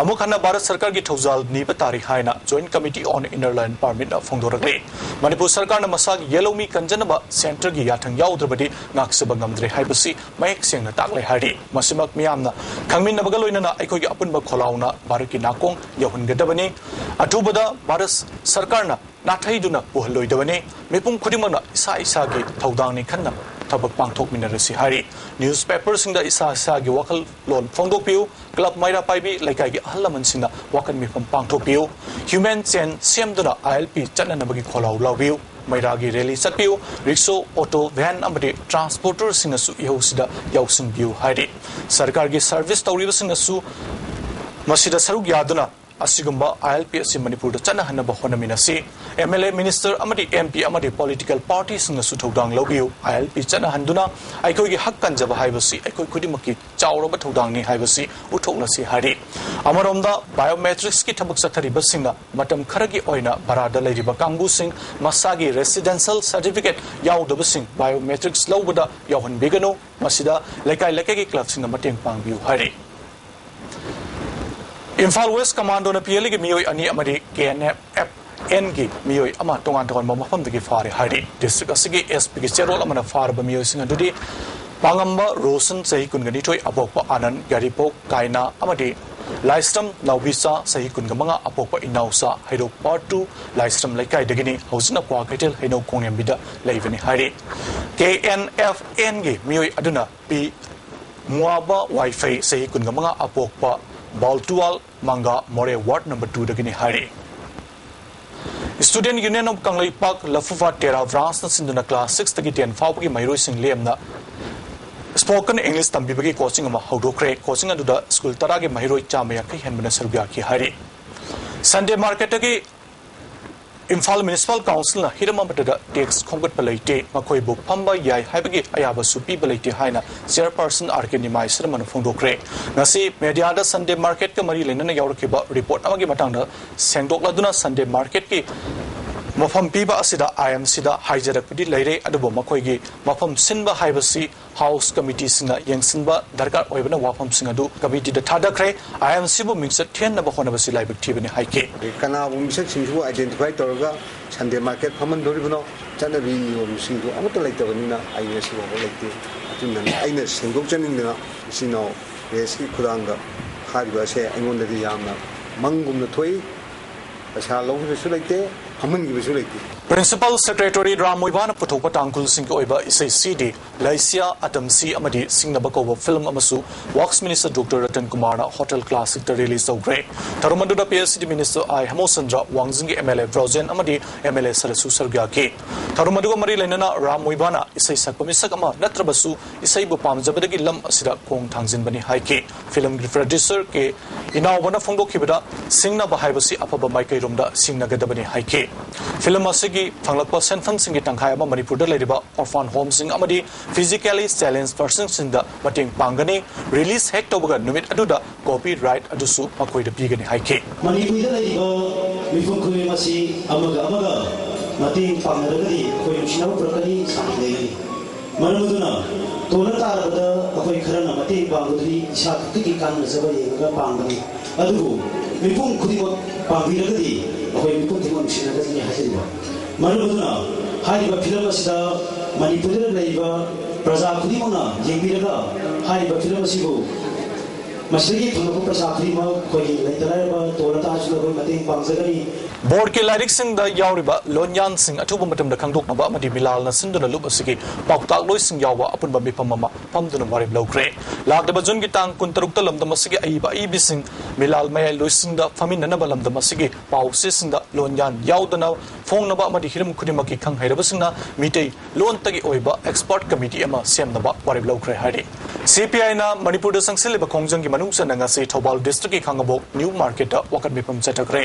ꯑꯃꯨꯛ ꯍꯟꯅ ꯚꯥꯔꯠ ꯁꯔꯀꯥꯔꯒꯤ ꯊꯧꯖꯥꯜ ꯅꯤꯕ ꯇꯥꯔꯤ ꯍꯥꯏꯅ Joint Committee on Inner Line Permit ꯅ ꯐꯣꯡꯗꯣꯔꯛꯂꯤ꯫ ꯃꯅꯤꯄꯨꯔ ꯁꯔꯀꯥꯔꯅ ꯃꯁꯥꯒꯤ ꯌꯦꯜꯍꯧꯃꯤ ꯀꯟꯖꯅꯕ centre ꯒꯤ ꯌꯥꯊꯪ ꯌꯥꯎꯗ꯭ꯔꯕꯗꯤ ꯉꯥꯛꯆꯕ ꯉꯝꯗ꯭ꯔꯦ ꯍꯥꯏꯕꯁꯤ ꯃꯌꯦꯛ ꯁꯦꯡꯅ ꯇꯥꯛꯂꯦ ꯍꯥꯏꯔꯤ꯫ ꯃꯁꯤꯃꯛ ꯃꯤꯌꯥꯝꯅ ꯈꯪꯃꯤꯟꯅꯕꯒ ꯂꯣꯏꯅꯅ ꯑꯩꯈꯣꯏꯒꯤ ꯑꯄꯨꯟꯕ ꯈꯣꯜꯂꯥꯎꯅ ꯚꯥꯔꯠꯀꯤ ꯅꯥꯀꯣꯡ ꯌꯧꯍꯟꯒꯗꯕꯅꯤ꯫ ꯑꯊꯨꯕꯗ ꯚꯥꯔꯠ ꯁꯔꯀꯥꯔꯅ ꯅꯥꯊꯩꯗꯨꯅ ꯄꯨꯍꯜꯂꯣꯏꯗꯕꯅꯤ꯫ ꯃꯤꯄꯨꯝ ꯈꯨꯗꯤꯡꯃꯛꯅ ꯏꯁꯥ ꯏꯁꯥꯒꯤ ꯊꯧꯗꯥꯡꯅꯤ ꯈꯟꯅ ꯊꯕꯛ ꯄꯥꯡꯊꯣꯛꯃꯤꯟꯅꯔꯁꯤ ꯍꯥꯏꯔꯤ꯫ Newspaper ꯁꯤꯡꯗ ꯏꯁꯥ ꯏꯁꯥꯒꯤ ꯋꯥꯈꯜꯂꯣꯟ ꯐꯣꯡꯗꯣꯛꯄꯤꯌꯨ꯫ Club ꯃꯩꯔꯥ ꯄꯥꯏꯕꯤ ꯂꯩꯀꯥꯏꯒꯤ ꯑꯍꯜ ꯂꯃꯟꯁꯤꯡꯅ ꯋꯥꯀꯠ ꯃꯤꯐꯝ ꯄꯥꯡꯊꯣꯛꯄꯤꯌꯨ꯫ Human chain ꯁꯦꯝꯗꯨꯅ I L P ꯆꯠꯅꯅꯕꯒꯤ ꯈꯣꯜꯂꯥꯎ ꯂꯥꯎꯕꯤꯌꯨ꯫ ꯃꯩꯔꯥꯒꯤ rally ꯆꯠꯄꯤꯌꯨ꯫ Rickshaw, auto, van ꯑꯃꯗꯤ transporter ꯁꯤꯡꯅꯁꯨ ꯏꯍꯧꯁꯤꯗ ꯌꯥꯎꯁꯤꯟꯕꯤꯌꯨ ꯍꯥꯏꯔꯤ꯫ ꯁꯔꯀꯥꯔꯒꯤ service ꯇꯧꯔꯤꯕꯁꯤꯡꯅꯁꯨ ꯃꯁꯤꯗ ꯁꯔꯨꯛ ꯌꯥꯗꯨꯅ ꯑꯁꯤꯒꯨꯝꯕ I L P ꯑꯁꯤ ꯃꯅꯤꯄꯨꯔꯗ ꯆꯠꯅꯍꯟꯅꯕ ꯍꯣꯠꯅꯃꯤꯟꯅꯁꯤ꯫ M L A, minister ꯑꯃꯗꯤ M P ꯑꯃꯗꯤ political party ꯁꯤꯡꯅꯁꯨ ꯊꯧꯗꯥꯡ ꯂꯧꯕꯤꯌꯨ꯫ I L P ꯆꯠꯅꯍꯟꯗꯨꯅ ꯑꯩꯈꯣꯏꯒꯤ ꯍꯛ ꯀꯟꯖꯕ ꯍꯥꯏꯕꯁꯤ ꯑꯩꯈꯣꯏ ꯈꯨꯗꯤꯡꯃꯛꯀꯤ ꯆꯥꯎꯔꯕ ꯊꯧꯗꯥꯡꯅꯤ ꯍꯥꯏꯕꯁꯤ ꯎꯠꯊꯣꯛꯂꯁꯤ ꯍꯥꯏꯔꯤ꯫ ꯑꯃꯔꯣꯝꯗ, biometrics ꯀꯤ ꯊꯕꯛ ꯆꯠꯊꯔꯤꯕꯁꯤꯡꯅ ꯃꯇꯝ ꯈꯔꯒꯤ ꯑꯣꯏꯅ ꯚꯔꯥꯗ ꯂꯩꯔꯤꯕ ꯀꯥꯡꯕꯨꯁꯤꯡ ꯃꯁꯥꯒꯤ residential certificate ꯌꯥꯎꯗꯕꯁꯤꯡ biometrics ꯂꯧꯕꯗ ꯌꯥꯎꯍꯟꯕꯤꯒꯅꯨ꯫ ꯃꯁꯤꯗ ꯂꯩꯀꯥꯏ ꯂꯩꯀꯥꯏꯒꯤ club ꯁꯤꯡꯅ ꯃꯇꯦꯡ ꯄꯥꯡꯕꯤꯌꯨ ꯍꯥꯏꯔꯤ꯫ ꯏꯝꯐꯥꯜ ꯋꯦꯁ ꯀꯃꯥꯟꯗꯣꯅ ꯄꯤ ꯑꯦꯜ ꯑꯦꯒꯤ ꯃꯤꯑꯣꯏ ꯑꯅꯤ ꯑꯃꯗꯤ ꯀꯦ ꯑꯦꯟ ꯑꯦꯐ ꯑꯦꯟꯒꯤ ꯃꯤꯑꯣꯏ ꯑꯃ ꯇꯣꯉꯥꯟ ꯇꯣꯉꯥꯟꯕ ꯃꯐꯝꯗꯒꯤ ꯐꯥꯔꯦ ꯍꯥꯏꯔꯤ꯫ ꯗꯤꯁꯇ꯭ꯔꯤꯛ ꯑꯁꯤꯒꯤ ꯑꯦꯁ ꯄꯤꯒꯤ ꯆꯦꯔꯣꯜ ꯑꯃꯅ ꯐꯥꯔꯕ ꯃꯤꯑꯣꯏꯁꯤꯡ ꯑꯗꯨꯗꯤ ꯄꯥꯉꯝꯕ ꯔꯣꯁꯟ, ꯆꯍꯤ ꯀꯨꯟꯒ ꯅꯤꯊꯣꯏ, ꯑꯄꯣꯛꯄ ꯑꯥꯅꯟ ꯌꯥꯔꯤꯄꯣꯛ ꯀꯥꯏꯅꯥ ꯑꯃꯗꯤ ꯂꯥꯏꯁ꯭ꯔꯝ ꯅꯥꯎꯕꯤꯆꯥ, ꯆꯍꯤ ꯀꯨꯟꯒ ꯃꯉꯥ, ꯑꯄꯣꯛꯄ ꯏꯅꯥꯎꯆꯥ ꯍꯩꯔꯣꯛ ꯄꯥꯔꯠ ꯇꯨ ꯂꯥꯏꯁ꯭ꯔꯝ ꯂꯩꯀꯥꯏꯗꯒꯤꯅꯤ꯫ ꯍꯧꯖꯤꯛꯅ ꯀ꯭ꯋꯥꯀꯩꯊꯦꯜ ꯍꯩꯅꯧ ꯈꯣꯡꯉꯦꯝꯕꯤꯗ ꯂꯩꯕꯅꯤ ꯍꯥꯏꯔꯤ꯫ ꯀꯦ ꯑꯦꯟ ꯑꯦꯐ ꯑꯦꯟꯒꯤ ꯃꯤꯑꯣꯏ ꯑꯗꯨꯅ ꯄꯤ ꯃꯨꯋꯥꯕ ꯋꯥꯏꯐꯩ, ꯆꯍꯤ ꯀꯨꯟꯒ ꯃꯉꯥ, ꯑꯄꯣꯛꯄ ꯕꯥꯜꯇꯨꯋꯥꯜ ꯃꯪꯒꯥ, ꯃꯣꯔꯦ ꯋꯥꯔꯗ ꯅꯝꯕꯔ ꯇꯨꯗꯒꯤꯅꯤ ꯍꯥꯏꯔꯤ꯫ Student Union of ꯀꯪꯂꯩꯄꯥꯛ ꯂꯐꯨꯐꯥ ꯇꯦꯔꯥ ꯕ꯭ꯔꯥꯟꯁꯅ ꯁꯤꯟꯗꯨꯅ ꯀ꯭ꯂꯥꯁ ꯁꯤꯛꯁꯇꯒꯤ ꯇꯦꯟ ꯐꯥꯎꯕꯒꯤ ꯃꯍꯩꯔꯣꯏꯁꯤꯡ ꯂꯦꯝꯅ ꯁ꯭ꯄꯣꯀꯟ ꯏꯪꯂꯤꯁ ꯇꯝꯕꯤꯕꯒꯤ ꯀꯣꯆꯤꯡ ꯑꯃ ꯍꯧꯗꯣꯛꯈ꯭ꯔꯦ꯫ ꯀꯣꯆꯤꯡ ꯑꯗꯨꯗ ꯁ꯭ꯀꯨꯜ ꯇꯔꯥꯒꯤ ꯃꯍꯩꯔꯣꯏ ꯆꯥꯝꯃ ꯌꯥꯡꯈꯩ ꯍꯦꯟꯕꯅ ꯁꯔꯨꯛ ꯌꯥꯈꯤ ꯍꯥꯏꯔꯤ꯫ ꯁꯟꯗꯦ ꯃꯥꯔꯀꯦꯠꯇꯒꯤ ꯏꯝꯐꯥꯜ ꯃ꯭ꯌꯨꯅꯤꯁꯤꯄꯥꯜ ꯀꯥꯎꯟꯁꯤꯜꯅ ꯍꯤꯔꯝ ꯑꯃꯠꯇꯗ ꯇꯦꯛꯁ ꯈꯣꯝꯒꯠꯄ ꯂꯩꯇꯦ, ꯃꯈꯣꯏꯕꯨ ꯐꯝꯕ ꯌꯥꯏ ꯍꯥꯏꯕꯒꯤ ꯑꯌꯥꯕꯁꯨ ꯄꯤꯕ ꯂꯩꯇꯦ ꯍꯥꯏꯅ ꯆꯦꯌꯔꯄꯔꯁꯟ ꯑꯥꯔ ꯀꯦ ꯅꯤꯃꯥꯏ ꯁꯔꯃꯅ ꯐꯣꯡꯗꯣꯛꯈ꯭ꯔꯦ꯫ ꯉꯁꯤ ꯃꯦꯗꯤꯌꯥꯗ ꯁꯟꯗꯦ ꯃꯥꯔꯀꯦꯠꯀ ꯃꯔꯤ ꯂꯩꯅꯅ ꯌꯥꯎꯔꯛꯈꯤꯕ ꯔꯤꯄꯣꯔꯠ ꯑꯃꯒꯤ ꯃꯇꯥꯡꯗ ꯁꯦꯡꯗꯣꯛꯂꯗꯨꯅ ꯁꯟꯗꯦ ꯃꯥꯔꯀꯦꯠꯀꯤ ꯃꯐꯝ ꯄꯤꯕ ꯑꯁꯤꯗ ꯑꯥꯏ ꯑꯦꯝ ꯁꯤꯗ ꯍꯥꯏꯖꯔꯛꯄꯗꯤ ꯂꯩꯔꯦ, ꯑꯗꯨꯕꯨ ꯃꯈꯣꯏꯒꯤ ꯃꯐꯝ ꯁꯤꯟꯕ ꯍꯥꯏꯕꯁꯤ ꯍꯥꯎꯁ ꯀꯃꯤꯇꯤꯁꯤꯡꯅ ꯌꯦꯡꯁꯤꯟꯕ ꯗꯔꯀꯥꯔ ꯑꯣꯏꯕꯅ ꯋꯥꯐꯝꯁꯤꯡ ꯑꯗꯨ ꯀꯃꯤꯇꯤꯗ ꯊꯥꯗꯈ꯭ꯔꯦ꯫ ꯑꯥꯏ ꯑꯦꯝ ꯁꯤꯕꯨ ꯃꯤꯡꯆꯠ ꯊꯤꯍꯟꯅꯕ ꯍꯣꯠꯅꯕꯁꯤ ꯂꯥꯏꯕꯛ ꯊꯤꯕꯅꯤ ꯍꯥꯏꯈꯤ꯫ ꯀꯅꯥꯒꯨꯝꯕ ꯃꯤꯁꯛꯁꯤꯡꯁꯤꯕꯨ identify ꯇꯧꯔꯒ ꯁꯟꯗꯦ ꯃꯥꯔꯀꯦꯠ ꯐꯝꯍꯟꯗꯣꯔꯤꯕꯅꯣ? ꯆꯠꯅꯕꯤ ꯅꯤꯌꯣꯝꯁꯤꯡꯗꯨ ꯑꯃꯠꯇ ꯂꯩꯇꯕꯅꯤꯅ ꯑꯩ ꯉꯁꯤ ꯐꯥꯎꯕ ꯂꯩꯇꯦ꯫ ꯑꯗꯨꯅ ꯑꯩꯅ ꯁꯦꯡꯗꯣꯛꯆꯅꯤꯡꯗꯅ ꯏꯆꯤꯟ ꯏꯅꯥꯎ ꯄ꯭ꯔꯦꯁꯀꯤ ꯈꯨꯠꯊꯥꯡꯗ ꯍꯥꯏꯔꯤꯕ ꯑꯁꯦ ꯑꯩꯉꯣꯟꯗꯗꯤ ꯌꯥꯝꯅ ꯃꯪꯒꯨꯝꯅ ꯊꯣꯛꯏ꯫ ꯄꯩꯁꯥ ꯂꯧꯈꯤꯕꯁꯨ ꯂꯩꯇꯦ, ꯐꯝꯍꯟꯈꯤꯕꯁꯨ ꯂꯩꯇꯦ꯫ ꯄ꯭ꯔꯤꯟꯁꯤꯄꯥꯜ ꯁꯦꯀ꯭ꯔꯦꯇꯔꯤ ꯔꯥꯝ ꯃꯣꯏꯕꯥꯅ ꯄꯨꯊꯣꯛꯄ ꯇꯥꯡꯈꯨꯜꯁꯤꯡꯒꯤ ꯑꯣꯏꯕ ꯏꯁꯩ ꯁꯤ ꯗꯤ ꯂꯩꯁꯤꯌꯥ ꯑꯇꯝꯁꯤ ꯑꯃꯗꯤ ꯁꯤꯡꯅꯕ ꯀꯧꯕ ꯐꯤꯂꯝ ꯑꯃꯁꯨ ꯋꯥꯛꯁ ꯃꯤꯅꯤꯁꯇꯔ ꯗꯣꯛꯇꯔ ꯔꯇꯟ ꯀꯨꯃꯥꯔꯅ ꯍꯣꯇꯦꯜ ꯀ꯭ꯂꯥꯁꯤꯛꯇ ꯔꯤꯂꯤꯖ ꯇꯧꯈ꯭ꯔꯦ꯫ ꯊꯧꯔꯝ ꯑꯗꯨꯗ P H E D minister I Hemochandra, ꯋꯥꯡꯖꯤꯡꯒꯤ ꯑꯦꯝ ꯑꯦꯜ ꯑꯦ ꯕ꯭ꯔꯣꯖꯦꯟ ꯑꯃꯗꯤ ꯑꯦꯝ ꯑꯦꯜ ꯑꯦ ꯁꯔꯁꯨ ꯁꯔꯨꯛ ꯌꯥꯈꯤ꯫ ꯊꯧꯔꯝ ꯑꯗꯨꯒ ꯃꯔꯤ ꯂꯩꯅꯅ ꯔꯥꯝ ꯃꯣꯏꯕꯥꯅ ꯏꯁꯩ ꯁꯛꯄ ꯃꯤꯁꯛ ꯑꯃ ꯅꯠꯇ꯭ꯔꯕꯁꯨ ꯏꯁꯩꯕꯨ ꯄꯥꯝꯖꯕꯗꯒꯤ ꯂꯝ ꯑꯁꯤꯗ ꯈꯣꯡ ꯊꯥꯡꯖꯤꯟꯕꯅꯤ ꯍꯥꯏꯈꯤ꯫ ꯐꯤꯂꯝꯒꯤ ꯄ꯭ꯔꯗ꯭ꯌꯨꯁꯔ ꯀꯦ ꯏꯅꯥꯎꯕꯅ ꯐꯣꯡꯗꯣꯛꯈꯤꯕꯗ, ꯁꯤꯡꯅꯕ ꯍꯥꯏꯕꯁꯤ ꯑꯐꯕ ꯃꯥꯏꯀꯩꯔꯣꯝꯗ ꯁꯤꯡꯅꯒꯗꯕꯅꯤ ꯍꯥꯏꯈꯤ꯫ ꯐꯤꯂꯝ ꯑꯁꯤꯒꯤ ꯐꯪꯂꯛꯄ ꯁꯦꯟꯐꯝꯁꯤꯡꯒꯤ ꯇꯪꯈꯥꯏ ꯑꯃ ꯃꯅꯤꯄꯨꯔꯗ ꯂꯩꯔꯤꯕ orphan homeꯁꯤꯡ ꯑꯃꯗꯤ physically challenged personꯁꯤꯡꯗ ꯃꯇꯦꯡ ꯄꯥꯡꯒꯅꯤ꯫ ꯔꯤꯂꯤꯖ ꯍꯦꯛ ꯇꯧꯕꯒ ꯅꯨꯃꯤꯠ ꯑꯗꯨꯗ ꯀꯣꯄꯤ ꯔꯥꯏꯠ ꯑꯗꯨꯁꯨ ꯃꯈꯣꯏꯗ ꯄꯤꯒꯅꯤ ꯍꯥꯏꯈꯤ꯫ ꯃꯅꯤꯄꯨꯔꯗ ꯂꯩꯔꯤꯕ ꯃꯤꯄꯨꯝ ꯈꯨꯗꯤꯡꯃꯛ ꯑꯁꯤ ꯑꯃꯒ ꯑꯃꯒ ꯃꯇꯦꯡ ꯄꯥꯡꯅꯔꯒꯗꯤ ꯑꯩꯈꯣꯏ ꯅꯨꯡꯁꯤꯅꯕ ꯄꯨꯔꯛꯀꯅꯤ, ꯁꯥꯟꯇꯤ ꯂꯩꯒꯅꯤ꯫ ꯃꯔꯝ ꯑꯗꯨꯅ ꯇꯣꯜꯂ ꯇꯥꯔꯕꯗ ꯑꯩꯈꯣꯏ ꯈꯔꯅ ꯃꯇꯦꯡ ꯄꯥꯡꯕꯗꯨꯗꯤ ꯏꯁꯥ ꯈꯛꯇꯒꯤ ꯀꯥꯟꯅꯖꯕ ꯌꯦꯡꯉꯒ ꯄꯥꯡꯕꯅꯤ꯫ ꯑꯗꯨꯕꯨ ꯃꯤꯄꯨꯝ ꯈꯨꯗꯤꯡꯃꯛ ꯄꯥꯡꯕꯤꯔꯒꯗꯤ ꯑꯩꯈꯣꯏ ꯃꯤꯄꯨꯝ ꯈꯨꯗꯤꯡꯃꯛ ꯅꯨꯡꯁꯤꯅꯒꯅꯤ ꯍꯥꯏꯖꯔꯤꯕ꯫ ꯃꯔꯝ ꯑꯗꯨꯅ ꯍꯥꯏꯔꯤꯕ ꯐꯤꯂꯝ ꯑꯁꯤꯗ ꯃꯅꯤꯄꯨꯔꯗ ꯂꯩꯔꯤꯕ ꯄ꯭ꯔꯖꯥ ꯈꯨꯗꯤꯡꯃꯛꯅ ꯌꯦꯡꯕꯤꯔꯒ ꯍꯥꯏꯔꯤꯕ ꯐꯤꯂꯝ ꯑꯁꯤꯕꯨ ꯃꯁꯤꯗꯒꯤ ꯐꯪꯂꯛꯄ ꯄꯩꯁꯥ ꯈꯨꯗꯤꯡꯃꯛ ꯑꯩꯈꯣꯏꯒꯤ ꯂꯩꯇ ꯂꯥꯏꯔꯕ ꯇꯣꯜꯂ ꯇꯥꯔꯁꯨ ꯑꯩꯈꯣꯏ ꯃꯇꯦꯡ ꯄꯥꯡꯖꯒꯅꯤ꯫ ꯕꯣꯔꯗꯀꯤ ꯂꯥꯏꯔꯤꯛꯁꯤꯡꯗ ꯌꯥꯎꯔꯤꯕ ꯂꯣꯟꯌꯥꯟꯁꯤꯡ ꯑꯊꯨꯕ ꯃꯇꯝꯗ ꯈꯪꯗꯣꯛꯅꯕ ꯑꯃꯗꯤ ꯃꯤꯂꯥꯜꯅ ꯁꯤꯟꯗꯨꯅ ꯂꯨꯞ ꯑꯁꯤꯒꯤ ꯄꯥꯎꯇꯥꯛꯂꯣꯏꯁꯤꯡ ꯌꯥꯎꯕ ꯑꯄꯨꯟꯕ ꯃꯤꯐꯝ ꯑꯃ ꯐꯝꯗꯨꯅ ꯋꯥꯔꯦꯞ ꯂꯧꯈ꯭ꯔꯦ꯫ ꯂꯥꯛꯂꯤꯕ ꯖꯨꯟꯒꯤ ꯇꯥꯡ ꯀꯨꯟꯇꯔꯨꯛꯇ ꯂꯝꯗꯝ ꯑꯁꯤꯒꯤ ꯑꯏꯕ ꯑꯏꯕꯤꯁꯤꯡ ꯃꯤꯂꯥꯜ ꯃꯌꯥꯏꯂꯣꯏꯁꯤꯡꯗ ꯐꯝꯃꯤꯟꯅꯅꯕ ꯂꯝꯗꯝ ꯑꯁꯤꯒꯤ ꯄꯥꯎ ꯆꯦꯁꯤꯡꯗ ꯂꯣꯟꯌꯥꯟ ꯌꯥꯎꯗꯅ ꯐꯣꯡꯅꯕ ꯑꯃꯗꯤ ꯍꯤꯔꯝ ꯈꯨꯗꯤꯡꯃꯛꯀꯤ ꯈꯪ ꯍꯩꯔꯕꯁꯤꯡꯅ ꯃꯤꯇꯩ ꯂꯣꯟꯇꯒꯤ ꯑꯣꯏꯕ expert committee ꯑꯃ ꯁꯦꯝꯅꯕ ꯋꯥꯔꯦꯞ ꯂꯧꯈ꯭ꯔꯦ ꯍꯥꯏꯔꯤ꯫ ꯁꯤ ꯄꯤ ꯑꯥꯏꯅ ꯃꯅꯤꯄꯨꯔꯗ ꯆꯪꯁꯤꯜꯂꯤꯕ ꯈꯣꯡꯖꯪꯒꯤ ꯃꯅꯨꯡ ꯆꯟꯅ ꯉꯁꯤ ꯊꯧꯕꯥꯜ ꯗꯤꯁꯇ꯭ꯔꯤꯛꯀꯤ ꯈꯥꯡꯉꯕꯣꯛ ꯅ꯭ꯌꯨ ꯃꯥꯔꯀꯦꯠꯇ ꯋꯥꯀꯠ ꯃꯤꯐꯝ ꯆꯠꯊꯈ꯭ꯔꯦ꯫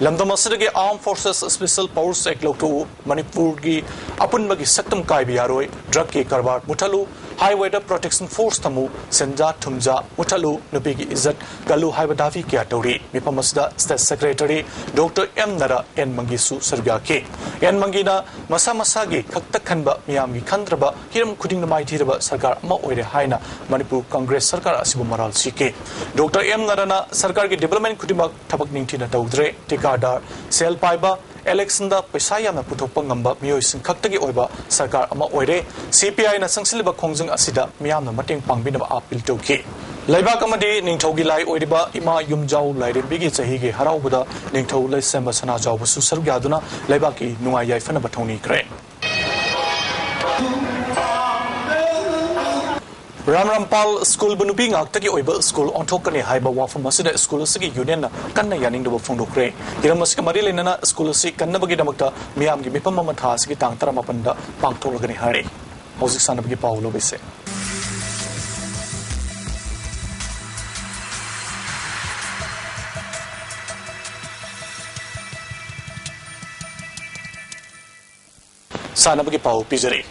ꯂꯝꯗꯝ ꯑꯁꯤꯗꯒꯤ Armed Forces Special Powers Act ꯂꯧꯊꯣꯛꯎ, ꯃꯅꯤꯄꯨꯔꯒꯤ ꯑꯄꯨꯟꯕꯒꯤ ꯁꯛꯇꯝ ꯀꯥꯏꯕ ꯌꯥꯔꯣꯏ, ꯗ꯭ꯔꯒꯀꯤ ꯀꯔꯕꯥꯔ ꯃꯨꯊꯠꯂꯨ, highwayꯗ protection force ꯊꯝꯃꯨ, ꯁꯦꯟꯖꯥ ꯊꯨꯝꯖꯥ ꯃꯨꯊꯠꯂꯨ, ꯅꯨꯄꯤꯒꯤ ꯏꯖꯠ ꯀꯜꯂꯨ ꯍꯥꯏꯕ ꯗꯥꯕꯤ ꯀꯌꯥ ꯇꯧꯔꯤ꯫ ꯃꯤꯐꯝ ꯑꯁꯤꯗ state secretary doctor M Nara, N ꯃꯪꯒꯤꯁꯨ ꯁꯔꯨꯛ ꯌꯥꯈꯤ꯫ ꯑꯦꯟ ꯃꯪꯒꯤꯅ ꯃꯁꯥ ꯃꯁꯥꯒꯤ ꯈꯛꯇ ꯈꯟꯕ, ꯃꯤꯌꯥꯝꯒꯤ ꯈꯟꯗ꯭ꯔꯕ, ꯍꯤꯔꯝ ꯈꯨꯗꯤꯡꯗ ꯃꯥꯏꯊꯤꯔꯕ ꯁꯔꯀꯥꯔ ꯑꯃ ꯑꯣꯏꯔꯦ ꯍꯥꯏꯅ ꯃꯅꯤꯄꯨꯔ ꯀꯪꯒ꯭ꯔꯦꯁ ꯁꯔꯀꯥꯔ ꯑꯁꯤꯕꯨ ꯃꯔꯥꯜ ꯁꯤꯈꯤ꯫ ꯗꯣꯛꯇꯔ ꯑꯦꯝ ꯅꯔꯥꯅ ꯁꯔꯀꯥꯔꯒꯤ development ꯈꯨꯗꯤꯡꯃꯛ ꯊꯕꯛ ꯅꯤꯡꯊꯤꯅ ꯇꯧꯗ꯭ꯔꯦ, ꯊꯤꯀꯥꯗꯥꯔ, ꯁꯦꯜ ꯄꯥꯏꯕ, election ꯗ ꯄꯩꯁꯥ ꯌꯥꯝꯅ ꯄꯨꯊꯣꯛꯄ ꯉꯝꯕ ꯃꯤꯑꯣꯏꯁꯤꯡ ꯈꯛꯇꯒꯤ ꯑꯣꯏꯕ ꯁꯔꯀꯥꯔ ꯑꯃ ꯑꯣꯏꯔꯦ꯫ ꯁꯤ ꯄꯤ ꯑꯥꯏꯅ ꯆꯪꯁꯤꯜꯂꯤꯕ ꯈꯣꯡꯖꯪ ꯑꯁꯤꯗ ꯃꯤꯌꯥꯝꯅ ꯃꯇꯦꯡ ꯄꯥꯡꯕꯤꯅꯕ appeal ꯇꯧꯈꯤ꯫ ꯂꯩꯕꯥꯛ ꯑꯃꯗꯤ ꯅꯤꯡꯊꯧꯒꯤ ꯂꯥꯏ ꯑꯣꯏꯔꯤꯕ ꯏꯃꯥ ꯌꯨꯝꯖꯥꯎ ꯂꯥꯏꯔꯦꯝꯕꯤꯒꯤ ꯆꯍꯤꯒꯤ ꯍꯔꯥꯎꯕꯗ ꯅꯤꯡꯊꯧ ꯂꯩꯁꯦꯝꯕ ꯁꯅꯥꯖꯥꯎꯕꯁꯨ ꯁꯔꯨꯛ ꯌꯥꯗꯨꯅ ꯂꯩꯕꯥꯛꯀꯤ ꯅꯨꯡꯉꯥꯏ ꯌꯥꯏꯐꯅꯕ ꯊꯧꯅꯤꯈ꯭ꯔꯦ꯫ ꯔꯥꯝ ꯔꯥꯝꯄꯥꯜ ꯁ꯭ꯀꯨꯜꯕꯨ ꯅꯨꯄꯤ ꯉꯥꯛꯇꯒꯤ ꯑꯣꯏꯕ ꯁ꯭ꯀꯨꯜ ꯑꯣꯟꯊꯣꯛꯀꯅꯤ ꯍꯥꯏꯕ ꯋꯥꯐꯝ ꯑꯁꯤꯗ ꯁ꯭ꯀꯨꯜ ꯑꯁꯤꯒꯤ ꯌꯨꯅꯤꯌꯟꯅ ꯀꯟꯅ ꯌꯥꯅꯤꯡꯗꯕ ꯐꯣꯡꯗꯣꯛꯈ꯭ꯔꯦ꯫ ꯍꯤꯔꯝ ꯑꯁꯤꯒ ꯃꯔꯤ ꯂꯩꯅꯅ ꯁ꯭ꯀꯨꯜ ꯑꯁꯤ ꯀꯟꯅꯕꯒꯤꯗꯃꯛꯇ ꯃꯤꯌꯥꯝꯒꯤ ꯃꯤꯐꯝ ꯑꯃ ꯊꯥ ꯑꯁꯤꯒꯤ ꯇꯥꯡ ꯇꯔꯥꯃꯥꯄꯟꯗ ꯄꯥꯡꯊꯣꯛꯂꯒꯅꯤ ꯍꯥꯏꯔꯤ꯫ ꯍꯧꯖꯤꯛ ꯁꯥꯟꯅꯕꯒꯤ ꯄꯥꯎ ꯂꯧꯕꯤꯁꯦ꯫ ꯁꯥꯟꯅꯕꯒꯤ ꯄꯥꯎ ꯄꯤꯖꯔꯤ꯫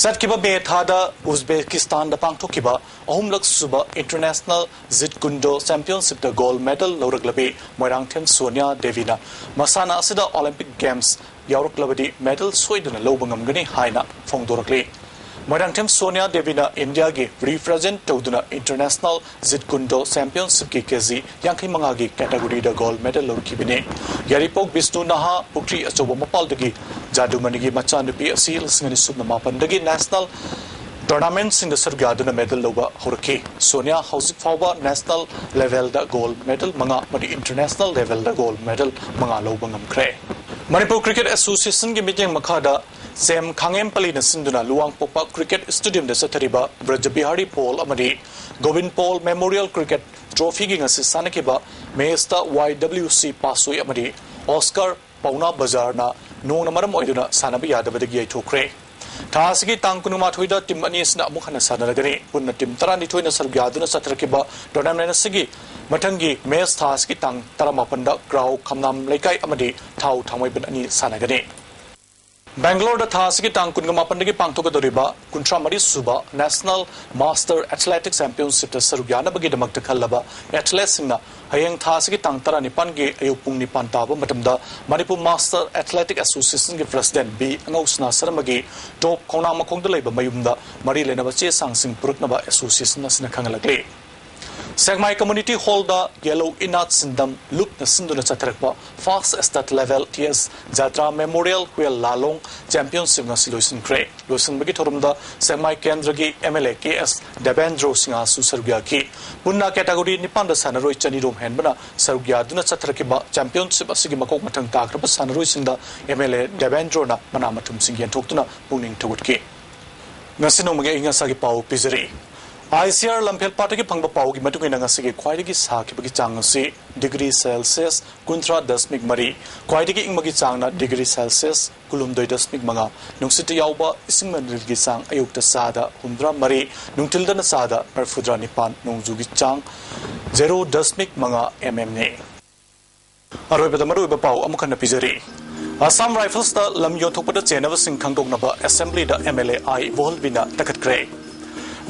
ꯆꯠꯈꯤꯕ ꯃꯦ ꯊꯥꯗ ꯎꯖꯕꯦꯀꯤꯁꯇꯥꯟꯗ ꯄꯥꯡꯊꯣꯛꯈꯤꯕ ꯑꯍꯨꯝꯂꯛ ꯁꯨꯕ International Taekwondo Championship ꯇ gold medal ꯂꯧꯔꯛꯂꯕꯤ ꯃꯣꯏꯔꯥꯡꯊꯦꯝ ꯁꯣꯅꯤꯌꯥ ꯗꯦꯕꯤꯅ ꯃꯁꯥꯟꯅ ꯑꯁꯤꯗ Olympic Games ꯌꯥꯎꯔꯛꯂꯕꯗꯤ medal ꯁꯣꯏꯗꯅ ꯂꯧꯕ ꯉꯝꯒꯅꯤ ꯍꯥꯏꯅ ꯐꯣꯡꯗꯣꯔꯛꯂꯤ꯫ ꯃꯣꯏꯔꯥꯡꯊꯦꯝ ꯁꯣꯅꯤꯌꯥ ꯗꯦꯕꯤꯅ ꯏꯟꯗꯤꯌꯥꯒꯤ ꯔꯤꯄ꯭ꯔꯖꯦꯟ ꯇꯧꯗꯨꯅ ꯏꯟꯇꯔꯅꯦꯁꯅꯦꯜ ꯖꯤꯠ ꯀꯨꯟꯗꯣ ꯆꯦꯝꯄꯤꯌꯟꯁꯤꯞꯀꯤ ꯀꯦ ꯖꯤ ꯌꯥꯡꯈꯩ ꯃꯉꯥꯒꯤ ꯀꯦꯇꯥꯒꯣꯔꯤꯗ ꯒꯣꯜ ꯃꯦꯗꯜ ꯂꯧꯈꯤꯕꯅꯤ꯫ ꯌꯥꯏꯔꯤꯄꯣꯛ ꯕꯤꯁꯅꯨ ꯅꯍꯥ ꯄꯨꯈ꯭ꯔꯤ ꯑꯆꯧꯕ ꯃꯄꯥꯜꯗꯒꯤ ꯖꯥꯗꯨꯃꯅꯤꯒꯤ ꯃꯆꯥꯅꯨꯄꯤ ꯑꯁꯤ ꯂꯤꯁꯤꯡ ꯑꯅꯤ ꯁꯨꯞꯅ ꯃꯥꯄꯟꯗꯒꯤ ꯅꯦꯁꯅꯦꯜ ꯇꯣꯔꯅꯥꯃꯦꯟꯠꯁꯤꯡꯗ ꯁꯔꯨꯛ ꯌꯥꯗꯨꯅ ꯃꯦꯗꯜ ꯂꯧꯕ ꯍꯧꯔꯛꯈꯤ꯫ ꯁꯣꯅꯤꯌꯥ ꯍꯧꯖꯤꯛ ꯐꯥꯎꯕ ꯅꯦꯁꯅꯦꯜ ꯂꯦꯚꯦꯜꯗ ꯒꯣꯜ ꯃꯦꯗꯜ ꯃꯉꯥ ꯑꯃꯗꯤ ꯏꯟꯇꯔꯅꯦꯁꯅꯦꯜ ꯂꯦꯚꯦꯜꯗ ꯒꯣꯜ ꯃꯦꯗꯜ ꯃꯉꯥ ꯂꯧꯕ ꯉꯝꯈ꯭ꯔꯦ꯫ ꯃꯅꯤꯄꯨꯔ ꯀ꯭ꯔꯤꯀꯦꯠ ꯑꯦꯁꯣꯁꯤꯌꯦꯁꯟꯒꯤ ꯃꯤꯠꯌꯦꯡ ꯃꯈꯥꯗ ꯁꯦꯝ ꯈꯥꯉꯦꯝꯄꯜꯂꯤꯅ ꯁꯤꯟꯗꯨꯅ ꯂꯨꯋꯥꯡꯄꯣꯛꯄ ꯀ꯭ꯔꯤꯀꯦꯠ ꯁ꯭ꯇꯦꯗꯤꯌꯝꯗ ꯆꯠꯊꯔꯤꯕ ꯕ꯭ꯔꯖꯕꯤꯍꯥꯔꯤ ꯄꯣꯜ ꯑꯃꯗꯤ ꯒꯣꯕꯤꯟ ꯄꯣꯜ ꯃꯦꯃꯣꯔꯤꯌꯦꯜ ꯀ꯭ꯔꯤꯀꯦꯠ ꯇ꯭ꯔꯣꯐꯤꯒꯤ ꯉꯁꯤ ꯁꯥꯟꯅꯈꯤꯕ ꯃꯦꯆꯇ ꯋꯥꯏ ꯗꯕ꯭ꯂꯤꯎ ꯁꯤ ꯄꯥꯁꯣꯏ ꯑꯃꯗꯤ ꯑꯣꯁꯀꯥꯔ ꯄꯥꯎꯅꯥ ꯕꯖꯥꯔꯅ ꯅꯣꯡꯅ ꯃꯔꯝ ꯑꯣꯏꯗꯨꯅ ꯁꯥꯟꯅꯕ ꯌꯥꯗꯕꯗꯒꯤ ꯌꯩꯊꯣꯛꯈ꯭ꯔꯦ꯫ ꯊꯥ ꯑꯁꯤꯒꯤ ꯇꯥꯡ ꯀꯨꯟꯃꯥꯊꯣꯏꯗ ꯇꯤꯝ ꯑꯅꯤ ꯑꯁꯤꯅ ꯑꯃꯨꯛ ꯍꯟꯅ ꯁꯥꯟꯅꯔꯒꯅꯤ꯫ ꯄꯨꯟꯅ ꯇꯤꯝ ꯇꯔꯥꯅꯤꯊꯣꯏꯅ ꯁꯔꯨꯛ ꯌꯥꯗꯨꯅ ꯆꯠꯊꯔꯛꯈꯤꯕ ꯇꯣꯔꯅꯥꯃꯦꯟ ꯑꯁꯤꯒꯤ ꯃꯊꯪꯒꯤ ꯃꯦꯆ ꯊꯥ ꯑꯁꯤꯒꯤ ꯇꯥꯡ ꯇꯔꯥꯃꯥꯄꯟꯗ ꯒ꯭ꯔꯥꯎ ꯈꯝꯅꯥꯝ ꯂꯩꯀꯥꯏ ꯑꯃꯗꯤ ꯊꯥꯎ ꯊꯥꯡꯃꯩꯕꯟ ꯑꯅꯤ ꯁꯥꯟꯅꯒꯅꯤ꯫ ꯕꯦꯡꯒꯂꯣꯔꯗ ꯊꯥ ꯑꯁꯤꯒꯤ ꯇꯥꯡ ꯀꯨꯟꯒ ꯃꯥꯄꯟꯗꯒꯤ ꯄꯥꯡꯊꯣꯛꯀꯗꯧꯔꯤꯕ ꯀꯨꯟꯊ꯭ꯔꯥ ꯃꯔꯤ ꯁꯨꯕ ꯅꯦꯁꯅꯦꯜ ꯃꯥꯁꯇꯔ ꯑꯦꯊꯂꯦꯇꯤꯛ ꯆꯦꯝꯄꯤꯌꯟꯁꯤꯞꯇ ꯁꯔꯨꯛ ꯌꯥꯅꯕꯒꯤꯗꯃꯛꯇ ꯈꯜꯂꯕ ꯑꯦꯊꯂꯦꯠꯁꯤꯡꯅ ꯍꯌꯦꯡ ꯊꯥ ꯑꯁꯤꯒꯤ ꯇꯥꯡ ꯇꯔꯥꯅꯤꯄꯥꯟꯒꯤ ꯑꯌꯨꯛ ꯄꯨꯡ ꯅꯤꯄꯥꯟ ꯇꯥꯕ ꯃꯇꯝꯗ Manipur master athletic ꯑꯦꯁꯣꯁꯤꯌꯦꯁꯟꯒꯤ president B ꯑꯉꯧꯁꯅꯥ ꯁꯔꯃꯒꯤ ꯇꯣꯞ ꯈꯣꯡꯅꯥꯡ ꯃꯈꯣꯡꯗ ꯂꯩꯕ ꯃꯌꯨꯝꯗ ꯃꯔꯤ ꯂꯩꯅꯕ ꯆꯦ ꯆꯥꯡꯁꯤꯡ ꯄꯨꯔꯛꯅꯕ ꯑꯦꯁꯣꯁꯤꯌꯦꯁꯟ ꯑꯁꯤꯅ ꯈꯪꯍꯜꯂꯛꯂꯤ꯫ ꯁꯦꯛꯃꯥꯏ ꯀꯝꯃ꯭ꯌꯨꯅꯤꯇꯤ ꯍꯣꯜꯗ ꯌꯦꯂꯧ ꯏꯅꯥꯠ ꯁꯤꯟꯗꯝ ꯂꯨꯞꯅ ꯁꯤꯟꯗꯨꯅ ꯆꯠꯊꯔꯛꯄ ꯐꯥꯔꯁꯠ ꯁ꯭ꯇꯦꯠ ꯂꯦꯚꯦꯜ ꯇꯤ ꯑꯦꯁ ꯖꯥꯇ꯭ꯔꯥ ꯃꯦꯃꯣꯔꯤꯌꯦꯜ ꯍꯨꯌꯦꯜ ꯂꯥꯂꯣꯡ ꯆꯦꯝꯄꯤꯌꯟꯁꯤꯞ ꯉꯁꯤ ꯂꯣꯏꯁꯤꯟꯈ꯭ꯔꯦ꯫ ꯂꯣꯏꯁꯤꯟꯕꯒꯤ ꯊꯧꯔꯝꯗ ꯁꯦꯛꯃꯥꯏ ꯀꯦꯟꯗ꯭ꯔꯒꯤ ꯑꯦꯝ ꯑꯦꯜ ꯑꯦ ꯀꯦ ꯑꯦꯁ ꯗꯦꯕꯦꯟꯗ꯭ꯔꯣ ꯁꯤꯡꯍꯁꯨ ꯁꯔꯨꯛ ꯌꯥꯈꯤ꯫ ꯄꯨꯟꯅ ꯀꯦꯇꯥꯒꯣꯔꯤ ꯅꯤꯄꯥꯟꯗ ꯁꯥꯟꯅꯔꯣꯏ ꯆꯅꯤꯔꯣꯝ ꯍꯦꯟꯕꯅ ꯁꯔꯨꯛ ꯌꯥꯗꯨꯅ ꯆꯠꯊꯔꯛꯈꯤꯕ ꯆꯦꯝꯄꯤꯌꯟꯁꯤꯞ ꯑꯁꯤꯒꯤ ꯃꯀꯣꯛ ꯃꯊꯪ ꯇꯥꯈ꯭ꯔꯕ ꯁꯥꯟꯅꯔꯣꯏꯁꯤꯡꯗ ꯑꯦꯝ ꯑꯦꯜ ꯑꯦ ꯗꯦꯕꯦꯟꯗ꯭ꯔꯣꯅ ꯃꯅꯥ ꯃꯊꯨꯝꯁꯤꯡ ꯌꯦꯟꯊꯣꯛꯇꯨꯅ ꯄꯨꯛꯅꯤꯡ ꯊꯧꯒꯠꯈꯤ꯫ ꯉꯁꯤ ꯅꯣꯡꯃꯒꯤ ꯑꯏꯪ ꯑꯁꯥꯒꯤ ꯄꯥꯎ ꯄꯤꯖꯔꯤ꯫ ꯑꯥꯏ ꯁꯤ ꯑꯥꯔ ꯂꯝꯐꯦꯜ ꯄꯥꯠꯇꯒꯤ ꯐꯪꯕ ꯄꯥꯎꯒꯤ ꯃꯇꯨꯡ ꯏꯟꯅ ꯉꯁꯤꯒꯤ ꯈ꯭ꯋꯥꯏꯗꯒꯤ ꯁꯥꯈꯤꯕꯒꯤ ꯆꯥꯡ ꯑꯁꯤ ꯗꯤꯒ꯭ꯔꯤ ꯁꯦꯜꯁꯤꯌꯁ ꯀꯨꯟꯊ꯭ꯔꯥ ꯗꯁꯃꯤꯛ ꯃꯔꯤ, ꯈ꯭ꯋꯥꯏꯗꯒꯤ ꯏꯪꯕꯒꯤ ꯆꯥꯡꯅ ꯗꯤꯒ꯭ꯔꯤ ꯁꯦꯜꯁꯤꯌꯁ ꯀꯨꯟꯍꯨꯝꯗꯣꯏ ꯗꯁꯃꯤꯛ ꯃꯉꯥ, ꯅꯨꯡꯁꯤꯠꯇ ꯌꯥꯎꯕ ꯏꯁꯤꯡ ꯃꯅꯤꯜꯒꯤ ꯆꯥꯡ ꯑꯌꯨꯛꯇ ꯆꯥꯗ ꯍꯨꯝꯗ꯭ꯔꯥ ꯃꯔꯤ, ꯅꯨꯡꯊꯤꯜꯗꯅ ꯆꯥꯗ ꯃꯔꯤꯐꯨꯇꯔꯥ ꯅꯤꯄꯥꯟ, ꯅꯣꯡꯖꯨꯒꯤ ꯆꯥꯡ ꯖꯦꯔꯣ ꯗꯁꯃꯤꯛ ꯃꯉꯥ ꯑꯦꯝ ꯑꯦꯝꯅꯤ꯫ ꯑꯔꯣꯏꯕꯗ ꯃꯔꯨꯑꯣꯏꯕ ꯄꯥꯎ ꯑꯃꯨꯛ ꯍꯟꯅ ꯄꯤꯖꯔꯤ꯫ ꯑꯁꯥꯝ ꯔꯥꯏꯐꯜꯁꯇ ꯂꯝ ꯌꯣꯟꯊꯣꯛꯄꯗ ꯆꯦꯟꯅꯕꯁꯤꯡ ꯈꯪꯗꯣꯛꯅꯕ ꯑꯦꯁꯦꯝꯕ꯭ꯂꯤꯗ ꯑꯦꯝ ꯑꯦꯜ ꯑꯦ ꯑꯥꯏ ꯏꯕꯣꯍꯜꯕꯤꯅ ꯇꯛꯈꯠꯈ꯭ꯔꯦ꯫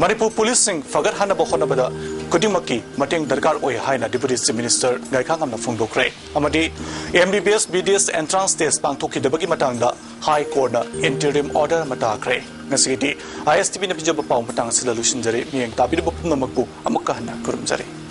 ꯃꯅꯤꯄꯨꯔ ꯄꯨꯂꯤꯁꯁꯤꯡ ꯐꯒꯠꯍꯟꯅꯕ ꯍꯣꯠꯅꯕꯗ ꯈꯨꯗꯤꯡꯃꯛꯀꯤ ꯃꯇꯦꯡ ꯗꯔꯀꯥꯔ ꯑꯣꯏ ꯍꯥꯏꯅ ꯗꯤꯄꯨꯇꯤ ꯆꯤꯐ ꯃꯤꯅꯤꯁꯇꯔ ꯒꯥꯏꯈꯥꯉꯝꯅ ꯐꯣꯡꯗꯣꯛꯈ꯭ꯔꯦ꯫ ꯑꯃꯗꯤ M B B S B D S entrance test ꯄꯥꯡꯊꯣꯛꯈꯤꯗꯕꯒꯤ ꯃꯇꯥꯡꯗ ꯍꯥꯏ ꯀꯣꯔꯠꯅ ꯏꯟꯇꯔꯤꯝ ꯑꯣꯔꯗꯔ ꯑꯃ ꯇꯥꯈ꯭ꯔꯦ꯫ ꯉꯁꯤꯒꯤꯗꯤ ꯑꯥꯏ ꯑꯦꯁ ꯇꯤ ꯚꯤꯅ ꯄꯤꯖꯕ ꯄꯥꯎ ꯃꯇꯥꯡ ꯑꯁꯤꯗ ꯂꯣꯏꯁꯤꯟꯖꯔꯦ꯫ ꯃꯤꯠꯌꯦꯡ ꯇꯥꯕꯤꯔꯤꯕ ꯄꯨꯝꯅꯃꯛꯄꯨ ꯑꯃꯨꯛꯀ ꯍꯟꯅ ꯈꯨꯔꯨꯝꯖꯔꯤ꯫